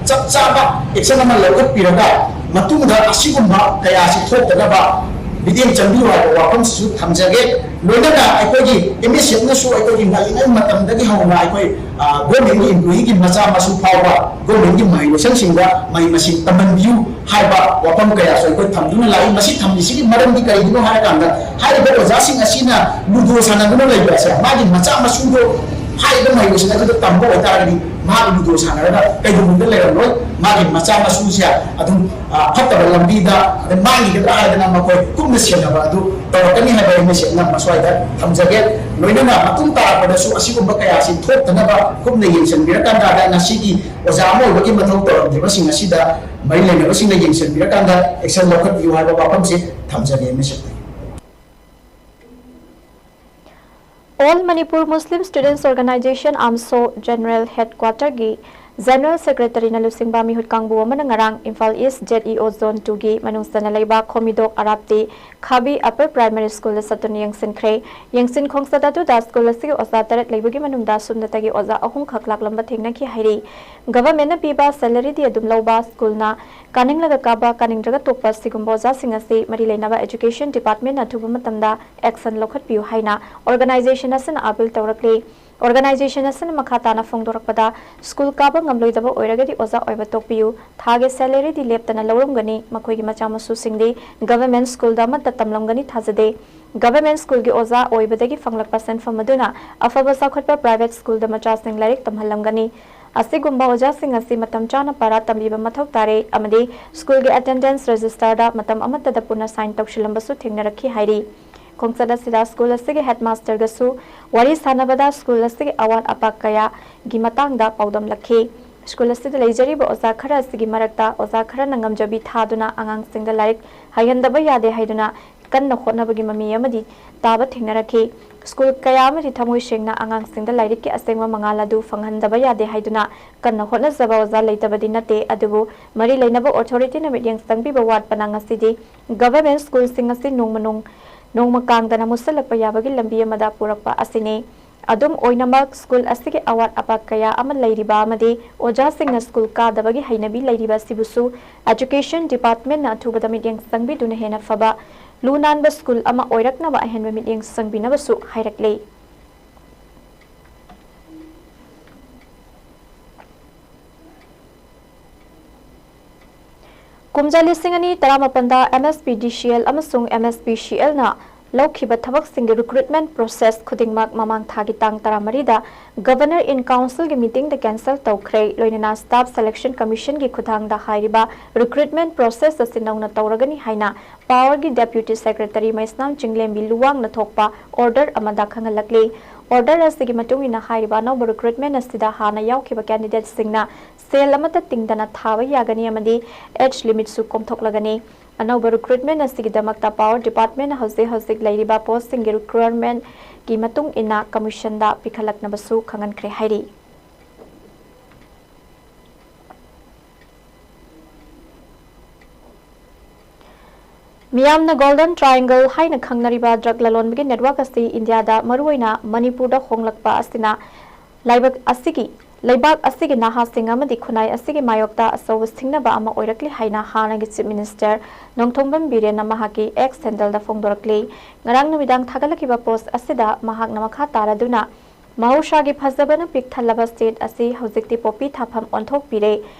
ꯆꯞ ꯆꯥꯕ ꯑꯦꯛꯁꯟ ꯑꯃ ꯂꯧꯈꯠꯄꯤꯔꯒ, ꯃꯇꯨꯡꯗ ꯑꯁꯤꯒꯨꯝꯕ ꯀꯌꯥꯁꯤ ꯊꯣꯛꯇꯅꯕ ꯃꯤꯠꯌꯦꯡ ꯆꯪꯕꯤꯌꯨ ꯍꯥꯏꯕ ꯋꯥꯐꯝꯁꯤꯁꯨ ꯊꯝꯖꯒꯦ꯫ ꯂꯣꯏꯅꯅ ꯑꯩꯈꯣꯏꯒꯤ ꯑꯦꯝ ꯑꯦꯁ ꯑꯦꯐꯅꯁꯨ ꯑꯩꯈꯣꯏꯒꯤ ꯉꯜꯂꯤꯉꯩ ꯃꯇꯝꯗꯒꯤ ꯍꯧꯅ ꯑꯩꯈꯣꯏ, ꯑ, ꯒꯣꯔꯃꯦꯟꯒꯤ ꯏꯝꯄ꯭ꯂꯣꯌꯤꯒꯤ ꯃꯆꯥ ꯃꯁꯨ ꯐꯥꯎꯕ ꯒꯣꯔꯃꯦꯟꯒꯤ ꯃꯍꯩ ꯂꯣꯏꯁꯪꯁꯤꯡꯗ ꯃꯍꯩ ꯃꯁꯤꯡ ꯇꯝꯍꯟꯕꯤꯌꯨ ꯍꯥꯏꯕ ꯋꯥꯐꯝ ꯀꯌꯥꯁꯨ ꯑꯩꯈꯣꯏ ꯊꯝꯗꯨꯅ ꯂꯥꯛꯏ꯫ ꯃꯁꯤ ꯊꯝꯂꯤꯁꯤꯒꯤ ꯃꯔꯝꯗꯤ ꯀꯔꯤꯒꯤꯅꯣ ꯍꯥꯏꯔꯀꯥꯟꯗ, ꯍꯥꯏꯔꯤꯕ ꯑꯣꯖꯥꯁꯤꯡ ꯑꯁꯤꯅ ꯂꯨꯗꯣ ꯁꯥꯟꯅꯗꯨꯅ ꯂꯩꯕ ꯑꯁꯦ ꯃꯥꯒꯤ ꯃꯆꯥ ꯃꯁꯨꯗꯣ ꯍꯥꯏꯔꯤꯕ ꯃꯍꯩ ꯂꯣꯏꯁꯪ ꯑꯗꯨꯗ ꯇꯝꯕ ꯑꯣꯏꯇꯥꯔꯒꯗꯤ ꯃꯍꯥꯛ ꯂꯨꯗꯣ ꯁꯥꯟꯅꯔꯒ ꯀꯩꯗꯧꯅꯨꯡꯗ ꯂꯩꯔꯝꯂꯣꯏ꯫ ꯃꯥꯒꯤ ꯃꯆꯥ ꯃꯁꯨꯁꯦ ꯑꯗꯨꯝ, ꯑ, ꯐꯠꯇꯕ ꯂꯝꯕꯤꯗ ꯑꯗꯩ ꯃꯥꯡꯈꯤꯒꯗ꯭ꯔꯥ ꯍꯥꯏꯗꯅ ꯃꯈꯣꯏ ꯀꯨꯞꯅ ꯁꯦꯟꯅꯕ ꯑꯗꯨ ꯇꯧꯔꯛꯀꯅꯤ ꯍꯥꯏꯕ ꯑꯩ ꯃꯦꯁꯦꯖ ꯅꯝꯕ ꯁ꯭ꯋꯥꯏꯗ ꯊꯝꯖꯒꯦ꯫ ꯂꯣꯏꯅꯅ ꯃꯇꯨꯡ ꯇꯥꯔꯛꯄꯗꯁꯨ ꯑꯁꯤꯒꯨꯝꯕ ꯀꯌꯥꯁꯤ ꯊꯣꯛꯇꯅꯕ ꯀꯨꯞꯅ ꯌꯦꯡꯁꯤꯟꯕꯤꯔꯀꯥꯟꯗ ꯉꯁꯤꯒꯤ ꯑꯣꯖꯥ ꯑꯃ ꯑꯣꯏꯕꯒꯤ ꯃꯊꯧ ꯇꯧꯔꯝꯗ꯭ꯔꯤꯕꯁꯤꯡ ꯑꯁꯤꯗ ꯃꯔꯤ ꯂꯩꯅꯕꯁꯤꯡꯅ ꯌꯦꯡꯁꯤꯟꯕꯤꯔꯀꯥꯟꯗ ꯑꯦꯛꯁꯟ ꯂꯧꯈꯠꯄꯤꯌꯨ ꯍꯥꯏꯕ ꯋꯥꯐꯝꯁꯤ ꯊꯝꯖꯒꯦ ꯃꯦꯁꯦꯖꯇꯒꯤ꯫ All Manipur Muslim Students Organization, AMSO, General Headquarter ꯒꯤ General Secretary ꯅ ꯂꯨꯆꯤꯡꯕ ꯃꯤꯍꯨꯠ ꯀꯥꯡꯕꯨ ꯑꯃꯅ ꯉꯔꯥꯡ Imphal East Z E O Zone two ꯒꯤ ꯃꯅꯨꯡ ꯆꯟꯅ ꯂꯩꯕ ꯈꯣꯃꯤꯗꯣꯛ ꯑꯔꯥꯞꯇꯤ ꯈꯥꯕꯤ Upper Primary School ꯗ ꯆꯠꯇꯨꯅ ꯌꯦꯡꯁꯤꯟꯈ꯭ꯔꯦ꯫ ꯌꯦꯡꯁꯤꯟ ꯈꯣꯡꯆꯠ ꯑꯗꯨꯗ school ꯑꯁꯤꯒꯤ ꯑꯣꯖꯥ ꯇꯔꯦꯠ ꯂꯩꯕꯒꯤ ꯃꯅꯨꯡꯗ ꯁꯨꯞꯅꯇꯒꯤ ꯑꯣꯖꯥ ꯑꯍꯨꯝ ꯈꯛ ꯂꯥꯛꯂꯝꯕ ꯊꯦꯡꯅꯈꯤ ꯍꯥꯏꯔꯤ꯫ Government ꯅ ꯄꯤꯕ salary ꯗꯤ ꯑꯗꯨꯝ ꯂꯧꯕ, school ꯅ ꯀꯥꯅꯤꯡꯂꯒ ꯀꯥꯕ, ꯀꯥꯅꯤꯡꯗ꯭ꯔꯒ ꯇꯣꯛꯄ, ꯁꯤꯒꯨꯝꯕ ꯑꯣꯖꯥꯁꯤꯡ ꯑꯁꯤ ꯃꯔꯤ ꯂꯩꯅꯕ Education Department ꯅ ꯑꯊꯨꯕ ꯃꯇꯝꯗ action ꯂꯧꯈꯠꯄꯤꯌꯨ ꯍꯥꯏꯅ organization ꯑꯁꯤꯅ appeal ꯇꯧꯔꯛꯂꯤ꯫ Organization ꯑꯁꯤꯅ ꯃꯈꯥ ꯇꯥꯅ ꯐꯣꯡꯗꯣꯔꯛꯄꯗ, school ꯀꯥꯕ ꯉꯝꯂꯣꯏꯗꯕ ꯑꯣꯏꯔꯒꯗꯤ ꯑꯣꯖꯥ ꯑꯣꯏꯕ ꯇꯣꯛꯄꯤꯌꯨ, ꯊꯥꯒꯤ salary ꯗꯤ ꯂꯦꯞꯇꯅ ꯂꯧꯔꯝꯒꯅꯤ, ꯃꯈꯣꯏꯒꯤ ꯃꯆꯥ ꯃꯁꯨꯁꯤꯡꯗꯤ government school ꯗ ꯑꯃꯠꯇ ꯇꯝꯂꯝꯒꯅꯤ ꯊꯥꯖꯗꯦ꯫ Government school ꯒꯤ ꯑꯣꯖꯥ ꯑꯣꯏꯕꯗꯒꯤ ꯐꯪꯂꯛꯄ ꯁꯦꯟꯐꯝ ꯑꯗꯨꯅ ꯑꯐꯕ ꯆꯥꯎꯈꯠꯄ private school ꯗ ꯃꯆꯥꯁꯤꯡ ꯂꯥꯏꯔꯤꯛ ꯇꯝꯍꯜꯂꯝꯒꯅꯤ꯫ ꯑꯁꯤꯒꯨꯝꯕ ꯑꯣꯖꯥꯁꯤꯡ ꯑꯁꯤ ꯃꯇꯝ ꯆꯥꯅ ꯄꯥꯔꯥ ꯇꯝꯕꯤꯕ ꯃꯊꯧ ꯇꯥꯔꯦ ꯑꯃꯗꯤ school ꯒꯤ attendance register ꯗ ꯃꯇꯝ ꯑꯃꯠꯇꯗ ꯄꯨꯟꯅ sign ꯇꯧꯁꯤꯜꯂꯝꯕꯁꯨ ꯊꯦꯡꯅꯔꯛꯈꯤ ꯍꯥꯏꯔꯤ꯫ ꯈꯣꯡꯆꯠ ꯑꯁꯤꯗ school ꯑꯁꯤꯒꯤ headmaster ꯒꯁꯨ ꯋꯥꯔꯤ ꯁꯥꯟꯅꯕꯗ school ꯑꯁꯤꯒꯤ ꯑꯋꯥꯠ ꯑꯄꯥ ꯀꯌꯥꯒꯤ ꯃꯇꯥꯡꯗ ꯄꯥꯎꯗꯝꯂꯛꯈꯤ꯫ School ꯑꯁꯤꯗ ꯂꯩꯖꯔꯤꯕ ꯑꯣꯖꯥ ꯈꯔ ꯑꯁꯤꯒꯤ ꯃꯔꯛꯇ ꯑꯣꯖꯥ ꯈꯔꯅ ꯉꯝꯖꯕꯤ ꯊꯥꯗꯨꯅ ꯑꯉꯥꯡꯁꯤꯡꯗ ꯂꯥꯏꯔꯤꯛ ꯍꯩꯍꯟꯗꯕ ꯌꯥꯗꯦ ꯍꯥꯏꯗꯨꯅ ꯀꯟꯅ ꯍꯣꯠꯅꯕꯒꯤ ꯃꯃꯤ ꯑꯃꯗꯤ ꯇꯥꯕ ꯊꯦꯡꯅꯔꯛꯈꯤ꯫ School ꯀꯌꯥ ꯑꯃꯗꯤ ꯊꯃꯣꯏ ꯁꯦꯡꯅ ꯑꯉꯥꯡꯁꯤꯡꯗ ꯂꯥꯏꯔꯤꯛꯀꯤ ꯑꯁꯦꯡꯕ ꯃꯉꯥꯜ ꯑꯗꯨ ꯐꯪꯍꯟꯗꯕ ꯌꯥꯗꯦ ꯍꯥꯏꯗꯨꯅ ꯀꯟꯅ ꯍꯣꯠꯅꯖꯕ ꯑꯣꯖꯥ ꯂꯩꯇꯕꯗꯤ ꯅꯠꯇꯦ, ꯑꯗꯨꯕꯨ ꯃꯔꯤ ꯂꯩꯅꯕ authority ꯅ ꯃꯤꯠꯌꯦꯡ ꯆꯪꯕꯤꯕ ꯋꯥꯠꯄꯅ ꯉꯁꯤꯗꯤ government school ꯁꯤꯡ ꯑꯁꯤ ꯅꯣꯡꯃ ꯅꯣꯡ-, ꯅꯣꯡꯃ ꯀꯥꯡꯗꯅ ꯃꯨꯠꯁꯤꯜꯂꯛꯄ ꯌꯥꯕꯒꯤ ꯂꯝꯕꯤ ꯑꯃꯗ ꯄꯨꯔꯛꯄ ꯑꯁꯤꯅꯤ꯫ ꯑꯗꯨꯝ ꯑꯣꯏꯅꯃꯛ, school ꯑꯁꯤꯒꯤ ꯑꯋꯥꯠ ꯑꯄꯥ ꯀꯌꯥ ꯑꯃ ꯂꯩꯔꯤꯕ ꯑꯃꯗꯤ ꯑꯣꯖꯥꯁꯤꯡꯅ school ꯀꯥꯗꯕꯒꯤ ꯍꯩꯅꯕꯤ ꯂꯩꯔꯤꯕ ꯑꯁꯤꯕꯨꯁꯨ Education Department ꯅ ꯑꯊꯨꯕꯗ ꯃꯤꯠꯌꯦꯡ ꯆꯪꯕꯤꯗꯨꯅ ꯍꯦꯟꯅ ꯐꯕ, ꯂꯨ ꯅꯥꯟꯕ school ꯑꯃ ꯑꯣꯏꯔꯛꯅꯕ ꯑꯍꯦꯟꯕ ꯃꯤꯠꯌꯦꯡ ꯆꯪꯕꯤꯅꯕꯁꯨ ꯍꯥꯏꯔꯛꯂꯤ꯫ ꯀꯨꯝꯖꯥ ꯂꯤꯁꯤꯡ ꯑꯅꯤ ꯇꯔꯥꯃꯥꯄꯟꯗ M S P D C L ꯑꯃꯁꯨꯡ M S P C L ꯅ ꯂꯧꯈꯤꯕ ꯊꯕꯛꯁꯤꯡꯒꯤ recruitment process ꯈꯨꯗꯤꯡꯃꯛ ꯃꯃꯥꯡ ꯊꯥꯒꯤ ꯇꯥꯡ ꯇꯔꯥꯃꯔꯤꯗ Governor in Council ꯒꯤ meeting ꯗ cancel ꯇꯧꯈ꯭ꯔꯦ꯫ ꯂꯣꯏꯅꯅ Staff Selection Commission ꯒꯤ ꯈꯨꯠꯊꯥꯡꯗ ꯍꯥꯏꯔꯤꯕ recruitment process ꯑꯁꯤ ꯅꯧꯅ ꯇꯧꯔꯒꯅꯤ ꯍꯥꯏꯅ Power ꯒꯤ Deputy Secretary ꯃꯩꯁꯅꯥꯝ ꯆꯤꯡꯂꯦꯝꯕꯤ ꯂꯨꯋꯥꯡꯅ ꯊꯣꯛꯄ order ꯑꯃꯗ ꯈꯪꯍꯜꯂꯛꯂꯤ꯫ Order ꯑꯁꯤꯒꯤ ꯃꯇꯨꯡ ꯏꯟꯅ ꯍꯥꯏꯔꯤꯕ ꯑꯅꯧꯕ recruitment ꯑꯁꯤꯗ ꯍꯥꯟꯅ ꯌꯥꯎꯈꯤꯕ candidate ꯁꯤꯡꯅ ꯁꯦꯜ ꯑꯃꯠꯇ ꯇꯤꯡꯗꯅ ꯊꯥꯕ ꯌꯥꯒꯅꯤ ꯑꯃꯗꯤ age limit ꯁꯨ ꯀꯣꯝꯊꯣꯛꯂꯒꯅꯤ꯫ ꯑꯅꯧꯕ ꯔꯤꯀ꯭ꯔꯨꯠꯃꯦꯟ ꯑꯁꯤꯒꯤꯗꯃꯛꯇ ꯄꯥꯋꯔ ꯗꯤꯄꯥꯔꯠꯃꯦꯟꯅ ꯍꯧꯖꯤꯛ ꯍꯧꯖꯤꯛ ꯂꯩꯔꯤꯕ ꯄꯣꯁꯁꯤꯡꯒꯤ ꯔꯤꯀ꯭ꯋꯥꯌꯔꯃꯦꯟꯒꯤ ꯃꯇꯨꯡ ꯏꯟꯅ ꯀꯃꯤꯁꯟꯗ ꯄꯤꯈꯠꯂꯛꯅꯕꯁꯨ ꯈꯪꯍꯟꯈ꯭ꯔꯦ ꯍꯥꯏꯔꯤ꯫ ꯃꯤꯌꯥꯝꯅ ꯒꯣꯜꯗꯟ ꯇ꯭ꯔꯥꯏꯌꯦꯡꯒꯜ ꯍꯥꯏꯅ ꯈꯪꯅꯔꯤꯕ ꯗ꯭ꯔꯒ ꯂꯂꯣꯟꯕꯒꯤ ꯅꯦꯠꯋꯥꯔꯛ ꯑꯁꯤ ꯏꯟꯗꯤꯌꯥꯗ, ꯃꯔꯨꯑꯣꯏꯅ ꯃꯅꯤꯄꯨꯔꯗ ꯍꯣꯡꯂꯛꯄ ꯑꯁꯤꯅ ꯂꯥꯏꯕꯛ ꯑꯁꯤꯒꯤ, ꯂꯩꯕꯥꯛ ꯑꯁꯤꯒꯤ ꯅꯍꯥꯁꯤꯡ ꯑꯃꯗꯤ ꯈꯨꯟꯅꯥꯏ ꯑꯁꯤꯒꯤ ꯃꯥꯌꯣꯛꯇ ꯑꯆꯧꯕ ꯁꯤꯡꯅꯕ ꯑꯃ ꯑꯣꯏꯔꯛꯂꯤ ꯍꯥꯏꯅ ꯍꯥꯟꯅꯒꯤ ꯆꯤꯐ ꯃꯤꯅꯤꯁꯇꯔ ꯅꯣꯡꯊꯣꯝꯕꯝ ꯕꯤꯔꯦꯟꯅ ꯃꯍꯥꯛꯀꯤ ꯑꯦꯛꯁ ꯍꯦꯟꯗꯜꯗ ꯐꯣꯡꯗꯣꯔꯛꯂꯤ꯫ ꯉꯔꯥꯡ ꯅꯨꯃꯤꯗꯥꯡ ꯊꯥꯒꯠꯂꯛꯈꯤꯕ ꯄꯣꯁ ꯑꯁꯤꯗ ꯃꯍꯥꯛꯅ ꯃꯈꯥ ꯇꯥꯔꯗꯨꯅ, "ꯃꯍꯧꯁꯥꯒꯤ ꯐꯖꯕꯅ ꯄꯤꯛ ꯊꯜꯂꯕ ꯁ꯭ꯇꯦꯠ ꯑꯁꯤ ꯍꯧꯖꯤꯛꯇꯤ ꯄꯣꯄꯤ ꯊꯥꯐꯝ ꯑꯣꯟꯊꯣꯛꯄꯤꯔꯦ꯫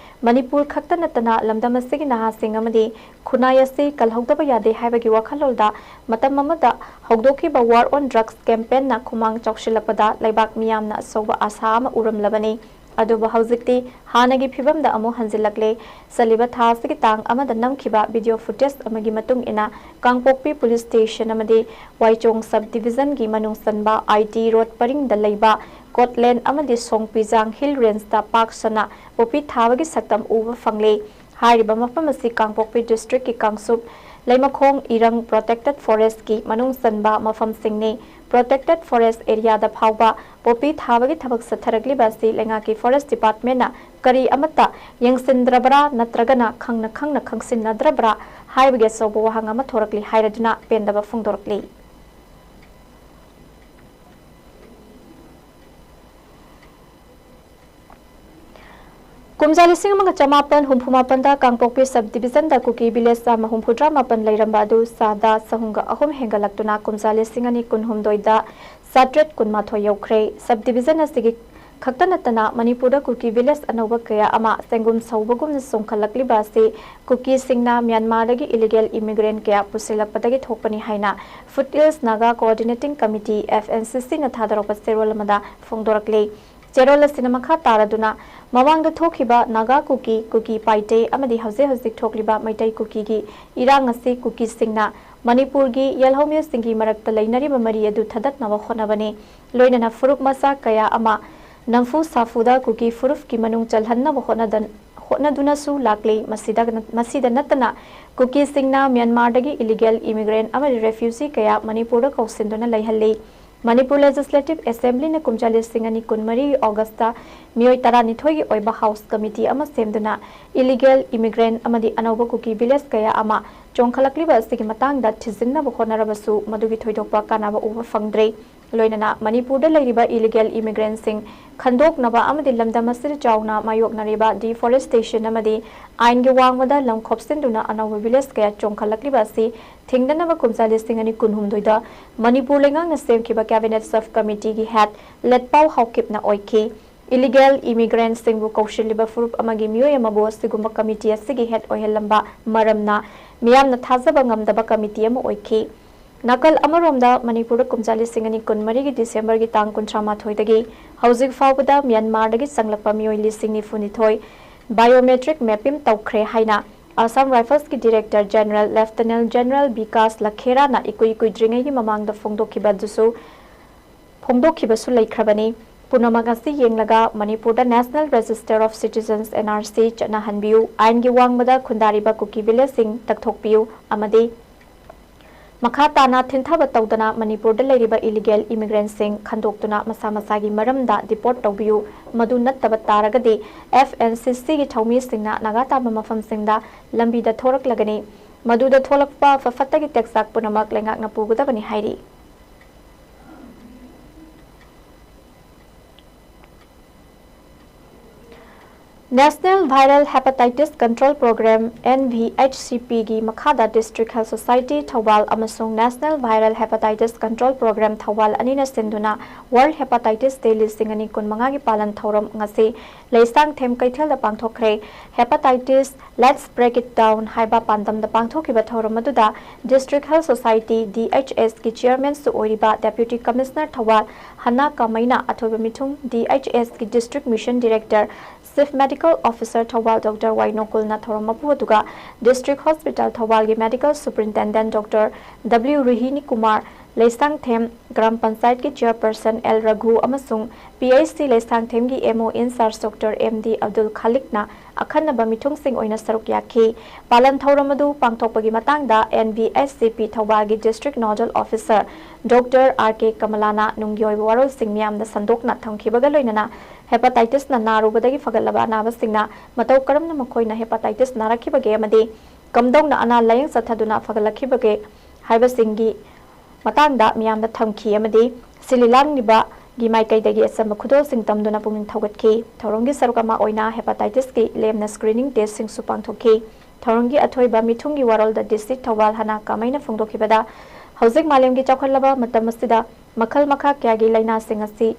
ꯃꯅꯤꯄꯨꯔ ꯈꯛꯇ ꯅꯠꯇꯅ ꯂꯝꯗꯝ ꯑꯁꯤꯒꯤ ꯅꯍꯥꯁꯤꯡ ꯑꯃꯗꯤ ꯈꯨꯟꯅꯥꯏ ꯑꯁꯤ ꯀꯜꯍꯧꯗꯕ ꯌꯥꯗꯦ" ꯍꯥꯏꯕꯒꯤ ꯋꯥꯈꯜꯂꯣꯟꯗ ꯃꯇꯝ ꯑꯃꯗ ꯍꯧꯗꯣꯛꯈꯤꯕ War on Drugs campaignꯅ ꯈꯨꯃꯥꯡ ꯆꯥꯎꯁꯤꯜꯂꯛꯄꯗ ꯂꯩꯕꯥꯛ ꯃꯤꯌꯥꯝꯅ ꯑꯆꯧꯕ ꯑꯥꯁꯥ ꯑꯃ ꯎꯔꯝꯂꯕꯅꯤ꯫ ꯑꯗꯨꯕꯨ ꯍꯧꯖꯤꯛꯇꯤ ꯍꯥꯟꯅꯒꯤ ꯐꯤꯕꯝꯗ ꯑꯃꯨꯛ ꯍꯟꯖꯤꯜꯂꯛꯂꯦ꯫ ꯆꯠꯂꯤꯕ ꯊꯥ ꯑꯁꯤꯒꯤ ꯇꯥꯡ ꯑꯃꯗ ꯅꯝꯈꯤꯕ ꯚꯤꯗꯤꯑꯣ ꯐꯨꯇꯦꯖ ꯑꯃꯒꯤ ꯃꯇꯨꯡ ꯏꯟꯅ, ꯀꯥꯡꯄꯣꯛꯄꯤ ꯄꯨꯂꯤꯁ ꯁ꯭ꯇꯦꯁꯟ ꯑꯃꯗꯤ ꯋꯥꯏꯆꯣꯡ ꯁꯕ ꯗꯤꯚꯤꯖꯟꯒꯤ ꯃꯅꯨꯡ ꯆꯟꯕ ꯑꯥꯏ ꯇꯤ ꯔꯣꯗ ꯄꯔꯤꯡꯗ ꯂꯩꯕ ꯀꯣꯠꯂꯦꯟ ꯑꯃꯗꯤ ꯁꯣꯡꯄꯤꯖꯥꯡ ꯍꯤꯜ ꯔꯦꯟꯖꯇ ꯄꯥꯛ ꯁꯟꯅ ꯄꯣꯄꯤ ꯊꯥꯕꯒꯤ ꯁꯛꯇꯝ ꯎꯕ ꯐꯪꯂꯦ꯫ ꯍꯥꯏꯔꯤꯕ ꯃꯐꯝ ꯑꯁꯤ ꯀꯥꯡꯄꯣꯛꯄꯤ ꯗꯤꯁꯇ꯭ꯔꯤꯛꯀꯤ ꯀꯥꯡꯆꯨꯞ, ꯂꯩꯃꯈꯣꯡ, ꯏꯔꯪ ꯄ꯭ꯔꯣꯇꯦꯛꯇꯦꯗ ꯐꯣꯔꯦꯁ꯭ꯠꯀꯤ ꯃꯅꯨꯡ ꯆꯟꯕ ꯃꯐꯝꯁꯤꯡꯅꯤ꯫ ꯄ꯭ꯔꯣꯇꯦꯛꯇꯦꯗ ꯐꯣꯔꯦꯁ꯭ꯠ ꯑꯦꯔꯤꯌꯥꯗ ꯐꯥꯎꯕ ꯄꯣꯄꯤ ꯊꯥꯕꯒꯤ ꯊꯕꯛ ꯆꯠꯊꯔꯛꯂꯤꯕ ꯑꯁꯤ ꯂꯩꯉꯥꯛꯀꯤ ꯐꯣꯔꯦꯁ꯭ꯠ ꯗꯤꯄꯥꯔꯠꯃꯦꯟꯅ ꯀꯔꯤ ꯑꯃꯠꯇ ꯌꯦꯡꯁꯤꯟꯗ꯭ꯔꯕ꯭ꯔꯥ ꯅꯠꯇ꯭ꯔꯒꯅ ꯈꯪꯅ ꯈꯪꯅ ꯈꯪꯁꯤꯟꯅꯗ꯭ꯔꯕ꯭ꯔꯥ ꯍꯥꯏꯕꯒꯤ ꯑꯆꯧꯕ ꯋꯥꯍꯪ ꯑꯃ ꯊꯣꯔꯛꯂꯤ ꯍꯥꯏꯔꯗꯨꯅ ꯄꯦꯟꯗꯕ ꯐꯣꯡꯗꯣꯔꯛꯂꯤ꯫ ꯀꯨꯝꯖꯥ ꯂꯤꯁꯤꯡ ꯑꯃꯒ ꯆꯃꯥꯄꯟ ꯍꯨꯝꯐꯨ ꯃꯥꯄꯟꯗ ꯀꯥꯡꯄꯣꯛꯄꯤ ꯁꯕ ꯗꯤꯚꯤꯖꯟꯗ ꯀꯨꯀꯤ ꯚꯤꯂꯦꯖ ꯆꯥꯝꯃ ꯍꯨꯝꯐꯨꯇꯔꯥ ꯃꯥꯄꯟ ꯂꯩꯔꯝꯕ ꯑꯗꯨ ꯆꯥꯗ ꯆꯍꯨꯝꯒ ꯑꯍꯨꯝ ꯍꯦꯟꯒꯠꯂꯛꯇꯨꯅ ꯀꯨꯝꯖꯥ ꯂꯤꯁꯤꯡ ꯑꯅꯤ ꯀꯨꯟꯍꯨꯝꯗꯣꯏꯗ ꯆꯥꯇ꯭ꯔꯦꯠ ꯀꯨꯟꯃꯥꯊꯣꯏ ꯌꯧꯈ꯭ꯔꯦ꯫ ꯁꯕ ꯗꯤꯚꯤꯖꯟ ꯑꯁꯤꯒꯤ ꯈꯛꯇ ꯅꯠꯇꯅ ꯃꯅꯤꯄꯨꯔꯗ ꯀꯨꯀꯤ ꯚꯤꯂꯦꯖ ꯑꯅꯧꯕ ꯀꯌꯥ ꯑꯃ ꯆꯦꯡꯒꯨꯝ ꯁꯧꯕꯒꯨꯝꯅ ꯆꯣꯡꯈꯠꯂꯛꯂꯤꯕ ꯑꯁꯤ ꯀꯨꯀꯤꯁꯤꯡꯅ ꯃ꯭ꯌꯥꯟꯃꯥꯔꯗꯒꯤ ꯏꯂꯤꯒꯦꯜ ꯏꯃꯤꯒ꯭ꯔꯦꯟꯠ ꯀꯌꯥ ꯄꯨꯁꯤꯜꯂꯛꯄꯗꯒꯤ ꯊꯣꯛꯄꯅꯤ ꯍꯥꯏꯅ foothills Naga coordinating committee, F N C ꯁꯤꯅ ꯊꯥꯗꯣꯔꯛꯄ ꯆꯦꯔꯣꯜ ꯑꯃꯗ ꯐꯣꯡꯗꯣꯔꯛꯂꯤ꯫ ꯆꯦꯔꯣꯜ ꯑꯁꯤꯅ ꯃꯈꯥ ꯇꯥꯔꯗꯨꯅ, ꯃꯃꯥꯡꯗ ꯊꯣꯛꯈꯤꯕ ꯅꯥꯒꯥ ꯀꯨꯀꯤ, ꯀꯨꯀꯤ ꯄꯥꯏꯇꯦ ꯑꯃꯗꯤ ꯍꯧꯖꯤꯛ ꯍꯧꯖꯤꯛ ꯊꯣꯛꯂꯤꯕ ꯃꯩꯇꯩ ꯀꯨꯀꯤꯒꯤ ꯏꯔꯥꯡ ꯑꯁꯤ ꯀꯨꯀꯤꯁꯤꯡꯅ ꯃꯅꯤꯄꯨꯔꯒꯤ ꯌꯦꯜꯍꯧꯃꯤꯁꯤꯡꯒꯤ ꯃꯔꯛꯇ ꯂꯩꯅꯔꯤꯕ ꯃꯔꯤ ꯑꯗꯨ ꯊꯗꯠꯅꯕ ꯍꯣꯠꯅꯕꯅꯤ꯫ ꯂꯣꯏꯅꯅ ꯐꯨꯔꯨꯞ ꯃꯆꯥ ꯀꯌꯥ ꯑꯃ ꯅꯝꯐꯨ ꯁꯥꯐꯨꯗ ꯀꯨꯀꯤ ꯐꯨꯔꯨꯞꯀꯤ ꯃꯅꯨꯡ ꯆꯜꯍꯟꯅꯕ ꯍꯣꯠꯅꯗ-, ꯍꯣꯠꯅꯗꯨꯅꯁꯨ ꯂꯥꯛꯂꯤ꯫ ꯃꯁꯤꯗ ꯃꯁꯤꯗ ꯅꯠꯇꯅ ꯀꯨꯀꯤꯁꯤꯡꯅ ꯃ꯭ꯌꯥꯟꯃꯥꯔꯗꯒꯤ ꯏꯂꯤꯒꯦꯜ ꯏꯃꯤꯒ꯭ꯔꯦꯟ ꯑꯃꯗꯤ ꯔꯦꯐ꯭ꯌꯨꯖꯤ ꯀꯌꯥ ꯃꯅꯤꯄꯨꯔꯗ ꯀꯧꯁꯤꯟꯗꯨꯅ ꯂꯩꯍꯜꯂꯤ꯫ ꯃꯅꯤꯄꯨꯔ ꯂꯦꯖꯤꯁꯂꯦꯇꯤꯚ ꯑꯦꯁꯦꯝꯕ꯭ꯂꯤꯅ ꯀꯨꯝꯖꯥ ꯂꯤꯁꯤꯡ ꯑꯅꯤ ꯀꯨꯟꯃꯔꯤꯒꯤ ꯑꯣꯒꯁꯇ ꯃꯤꯑꯣꯏ ꯇꯔꯥꯅꯤꯊꯣꯏꯒꯤ ꯑꯣꯏꯕ ꯍꯥꯎꯁ ꯀꯃꯤꯇꯤ ꯑꯃ ꯁꯦꯝꯗꯨꯅ ꯏꯂꯤꯒꯦꯜ ꯏꯃꯤꯒ꯭ꯔꯦꯟ ꯑꯃꯗꯤ ꯑꯅꯧꯕ ꯀꯨꯀꯤ ꯚꯤꯂꯦꯖ ꯀꯌꯥ ꯑꯃ ꯆꯣꯡꯈꯠꯂꯛꯂꯤꯕ ꯑꯁꯤꯒꯤ ꯃꯇꯥꯡꯗ ꯊꯤꯖꯤꯟꯅꯕ ꯍꯣꯠꯅꯔꯕꯁꯨ ꯃꯗꯨꯒꯤ ꯊꯣꯏꯗꯣꯛꯄ ꯀꯥꯟꯅꯕ ꯎꯕ ꯐꯪꯗ꯭ꯔꯦ꯫ ꯂꯣꯏꯅꯅ ꯃꯅꯤꯄꯨꯔꯗ ꯂꯩꯔꯤꯕ ꯏꯂꯤꯒꯦꯜ ꯏꯃꯤꯒ꯭ꯔꯦꯟꯁꯤꯡ ꯈꯟꯗꯣꯛꯅꯕ ꯑꯃꯗꯤ ꯂꯝꯗꯝ ꯑꯁꯤꯗ ꯆꯥꯎꯅ ꯃꯥꯌꯣꯛꯅꯔꯤꯕ ꯗꯤꯐꯣꯔꯦꯁꯇꯦꯁꯟ ꯑꯃꯗꯤ ꯑꯥꯏꯟꯒꯤ ꯋꯥꯡꯃꯗ ꯂꯝ ꯈꯣꯞꯆꯤꯟꯗꯨꯅ ꯑꯅꯧꯕ ꯚꯤꯂꯦꯖ ꯀꯌꯥ ꯆꯣꯡꯈꯠꯂꯛꯂꯤꯕ ꯑꯁꯤ ꯊꯤꯡꯗꯅꯕ ꯀꯨꯝꯖꯥ ꯂꯤꯁꯤꯡ ꯑꯅꯤ ꯀꯨꯟꯍꯨꯝꯗꯣꯏꯗ ꯃꯅꯤꯄꯨꯔ ꯂꯩꯉꯥꯛꯅ ꯁꯦꯝꯈꯤꯕ ꯀꯦꯕꯤꯅꯦꯠ ꯁꯕ ꯀꯃꯤꯇꯤꯒꯤ ꯍꯦꯗ ꯂꯦꯠꯄꯥꯎ ꯍꯥꯎꯀꯤꯞꯅ ꯑꯣꯏꯈꯤ꯫ ꯏꯂꯤꯒꯦꯜ ꯏꯃꯤꯒ꯭ꯔꯦꯟꯁꯤꯡꯕꯨ ꯀꯧꯁꯤꯜꯂꯤꯕ ꯐꯨꯔꯨꯞ ꯑꯃꯒꯤ ꯃꯤꯑꯣꯏ ꯑꯃꯕꯨ ꯑꯁꯤꯒꯨꯝꯕ ꯀꯃꯤꯇꯤ ꯑꯁꯤꯒꯤ ꯍꯦꯗ ꯑꯣꯏꯍꯜꯂꯝꯕ ꯃꯔꯝꯅ ꯃꯤꯌꯥꯝꯅ ꯊꯥꯖꯕ ꯉꯝꯗꯕ ꯀꯃꯤꯇꯤ ꯑꯃ ꯑꯣꯏꯈꯤ꯫ ꯅꯥꯀꯜ ꯑꯃꯔꯣꯝꯗ ꯃꯅꯤꯄꯨꯔꯗ ꯀꯨꯝꯖꯥ ꯂꯤꯁꯤꯡ ꯑꯅꯤ ꯀꯨꯟꯃꯔꯤꯒꯤ ꯗꯤꯁꯦꯝꯕꯔꯒꯤ ꯇꯥꯡ ꯀꯨꯟꯊ꯭ꯔꯥ ꯃꯥꯊꯣꯏꯗꯒꯤ ꯍꯧꯖꯤꯛ ꯐꯥꯎꯕꯗ ꯃ꯭ꯌꯥꯟꯃꯥꯔꯗꯒꯤ ꯆꯪꯂꯛꯄ ꯃꯤꯑꯣꯏ ꯂꯤꯁꯤꯡ ꯅꯤꯐꯨ ꯅꯤꯊꯣꯏ ꯕꯥꯏꯑꯣꯃꯦꯇ꯭ꯔꯤꯛ ꯃꯦꯞꯄꯤꯡ ꯇꯧꯈ꯭ꯔꯦ ꯍꯥꯏꯅ ꯑꯁꯥꯝ ꯔꯥꯏꯐꯜꯁꯀꯤ director general lieutenant general Vikas ꯂꯈꯦꯔꯥꯅ ꯏꯀꯨꯏ ꯀꯨꯏꯗ꯭ꯔꯤꯉꯩꯒꯤ ꯃꯃꯥꯡꯗ ꯐꯣꯡꯗꯣꯛꯈꯤꯕ ꯑꯗꯨꯁꯨ ꯐꯣꯡꯗꯣꯛꯈꯤꯕꯁꯨ ꯂꯩꯈ꯭ꯔꯕꯅꯤ꯫ ꯄꯨꯝꯅꯃꯛ ꯑꯁꯤ ꯌꯦꯡꯂꯒ ꯃꯅꯤꯄꯨꯔꯗ National Register of Citizens, N R C, ꯆꯠꯅꯍꯟꯕꯤꯌꯨ, ꯑꯥꯏꯟꯒꯤ ꯋꯥꯡꯃꯗ ꯈꯨꯟꯗꯥꯔꯤꯕ ꯀꯨꯀꯤ ꯚꯤꯂꯦꯖꯁꯤꯡ ꯇꯛꯊꯣꯛꯄꯤꯌꯨ ꯑꯃꯗꯤ ꯃꯈꯥ ꯇꯥꯅ ꯊꯤꯟꯊꯕ ꯇꯧꯗꯅ ꯃꯅꯤꯄꯨꯔꯗ ꯂꯩꯔꯤꯕ ꯏꯂꯤꯒꯦꯜ ꯏꯃꯤꯒ꯭ꯔꯦꯟꯁꯤꯡ ꯈꯟꯗꯣꯛꯇꯨꯅ ꯃꯁꯥ ꯃꯁꯥꯒꯤ ꯃꯔꯝꯗ ꯗꯤꯄꯣꯔꯠ ꯇꯧꯕꯤꯌꯨ꯫ ꯃꯗꯨ ꯅꯠꯇꯕ ꯇꯥꯔꯒꯗꯤ F N C Cꯒꯤ ꯊꯧꯃꯤꯁꯤꯡꯅ ꯅꯥꯒꯥ ꯇꯥꯕ ꯃꯐꯝꯁꯤꯡꯗ ꯂꯝꯕꯤꯗ ꯊꯣꯔꯛꯂꯒꯅꯤ꯫ ꯃꯗꯨꯗ ꯊꯣꯛꯂꯛꯄ ꯐ-, ꯐꯠꯇꯒꯤ ꯇꯦꯛꯆꯥꯛ ꯄꯨꯝꯅꯃꯛ ꯂꯩꯉꯥꯛꯅ ꯄꯨꯒꯗꯕꯅꯤ ꯍꯥꯏꯔꯤ꯫ National Viral Hepatitis Control Program, N V H C P, ꯒꯤ ꯃꯈꯥꯗ District Health Society ꯊꯧꯕꯥꯜ ꯑꯃꯁꯨꯡ National Viral Hepatitis Control Program Thoubal ꯑꯅꯤꯅ ꯁꯤꯟꯗꯨꯅ World Hepatitis Day ꯂꯤꯁꯤꯡ ꯑꯅꯤ ꯀꯨꯟꯃꯉꯥꯒꯤ ꯄꯥꯂꯟ ꯊꯧꯔꯝ ꯉꯁꯤ ꯂꯩꯁꯥꯡꯊꯦꯝ ꯀꯩꯊꯦꯜꯗ ꯄꯥꯡꯊꯣꯛꯈ꯭ꯔꯦ꯫ Hepatitis, Let's Break It Down ꯍꯥꯏꯕ ꯄꯥꯟꯗꯝꯗ ꯄꯥꯡꯊꯣꯛꯈꯤꯕ ꯊꯧꯔꯝ ꯑꯗꯨꯗ District Health Society, D H S, ꯀꯤ ꯆꯤꯌꯔꯃꯦꯟꯁꯨ ꯑꯣꯏꯔꯤꯕ Deputy Commissioner ꯊꯧꯕꯥꯜ ꯍꯅꯥ ꯀꯥꯃꯩꯅ ꯑꯊꯣꯏꯕ ꯃꯤꯊꯨꯡ, D H S ꯀꯤ District Mission Director Chief Medical Officer Thoubal doctor Y ꯅꯣꯀꯨꯜꯅ ꯊꯧꯔꯝ ꯃꯄꯨ ꯑꯗꯨꯒ District Hospital ꯊꯧꯕꯥꯜꯒꯤ Medical Superintendent doctor W Rohini Kumar, Leisangthem gram ꯄꯟꯆꯥꯌꯠꯀꯤ Chairperson ꯑꯦꯜ ꯔꯘꯨ ꯑꯃꯁꯨꯡ ꯄꯤ ꯑꯩꯆ ꯁꯤ ꯂꯩꯁꯥꯡꯊꯦꯝꯒꯤ M O in charge doctor M D Abdul ꯈꯥꯂꯤꯛꯅ ꯑꯈꯟꯅꯕ ꯃꯤꯊꯨꯡꯁꯤꯡ ꯑꯣꯏꯅ ꯁꯔꯨꯛ ꯌꯥꯈꯤ꯫ ꯄꯥꯂꯟ ꯊꯧꯔꯝ ꯑꯗꯨ ꯄꯥꯡꯊꯣꯛꯄꯒꯤ ꯃꯇꯥꯡꯗ and V S C P ꯊꯧꯕꯥꯜꯒꯤ District Nodal Officer doctor R K ꯀꯃꯂꯥꯅ ꯅꯨꯡꯒꯤ ꯑꯣꯏꯕ ꯋꯥꯔꯣꯜꯁꯤꯡ ꯃꯤꯌꯥꯝꯗ ꯁꯟꯗꯣꯛꯅ ꯊꯝꯈꯤꯕꯒ ꯂꯣꯏꯅꯅ Hepatitis ꯅ ꯅꯥꯔꯨꯕꯗꯒꯤ ꯐꯒꯠꯂꯕ ꯑꯅꯥꯕꯁꯤꯡꯅ ꯃꯇꯧ ꯀꯔꯝꯅ ꯃꯈꯣꯏꯅ Hepatitis ꯅꯥꯔꯛꯈꯤꯕꯒꯦ ꯑꯃꯗꯤ ꯀꯝꯗꯧꯅ ꯑꯅꯥ ꯂꯥꯌꯦꯡ ꯆꯠꯊꯗꯨꯅ ꯐꯒꯠꯂꯛꯈꯤꯕꯒꯦ ꯍꯥꯏꯕꯁꯤꯡꯒꯤ ꯃꯇꯥꯡꯗ ꯃꯤꯌꯥꯝꯗ ꯊꯝꯈꯤ ꯑꯃꯗꯤ ꯁꯤꯜꯂꯤ ꯂꯥꯡꯂꯤꯕꯒꯤ ꯃꯥꯏꯀꯩꯗꯒꯤ ꯑꯆꯝꯕ ꯈꯨꯗꯣꯜꯁꯤꯡ ꯇꯝꯗꯨꯅ ꯄꯨꯛꯅꯤꯡ ꯊꯧꯒꯠꯈꯤ꯫ ꯊꯧꯔꯝꯒꯤ ꯁꯔꯨꯛ ꯑꯃ ꯑꯣꯏꯅ Hepatitis ꯀꯤ ꯂꯦꯝꯅ screening test ꯁꯤꯡꯁꯨ ꯄꯥꯡꯊꯣꯛꯈꯤ꯫ ꯊꯧꯔꯝꯒꯤ ꯑꯊꯣꯏꯕ ꯃꯤꯊꯨꯡꯒꯤ ꯋꯥꯔꯣꯜꯗ ꯗꯤ ꯁꯤ ꯊꯧꯕꯥꯜ ꯍꯅꯥ ꯀꯥꯃꯩꯅ ꯐꯣꯡꯗꯣꯛꯈꯤꯕꯗ, ꯍꯧꯖꯤꯛ ꯃꯥꯂꯦꯝꯒꯤ ꯆꯥꯎꯈꯠꯂꯕ ꯃꯇꯝ ꯑꯁꯤꯗ ꯃꯈꯜ ꯃꯈꯥ ꯀꯌꯥꯒꯤ ꯂꯥꯏꯅꯥꯁꯤꯡ ꯑꯁꯤ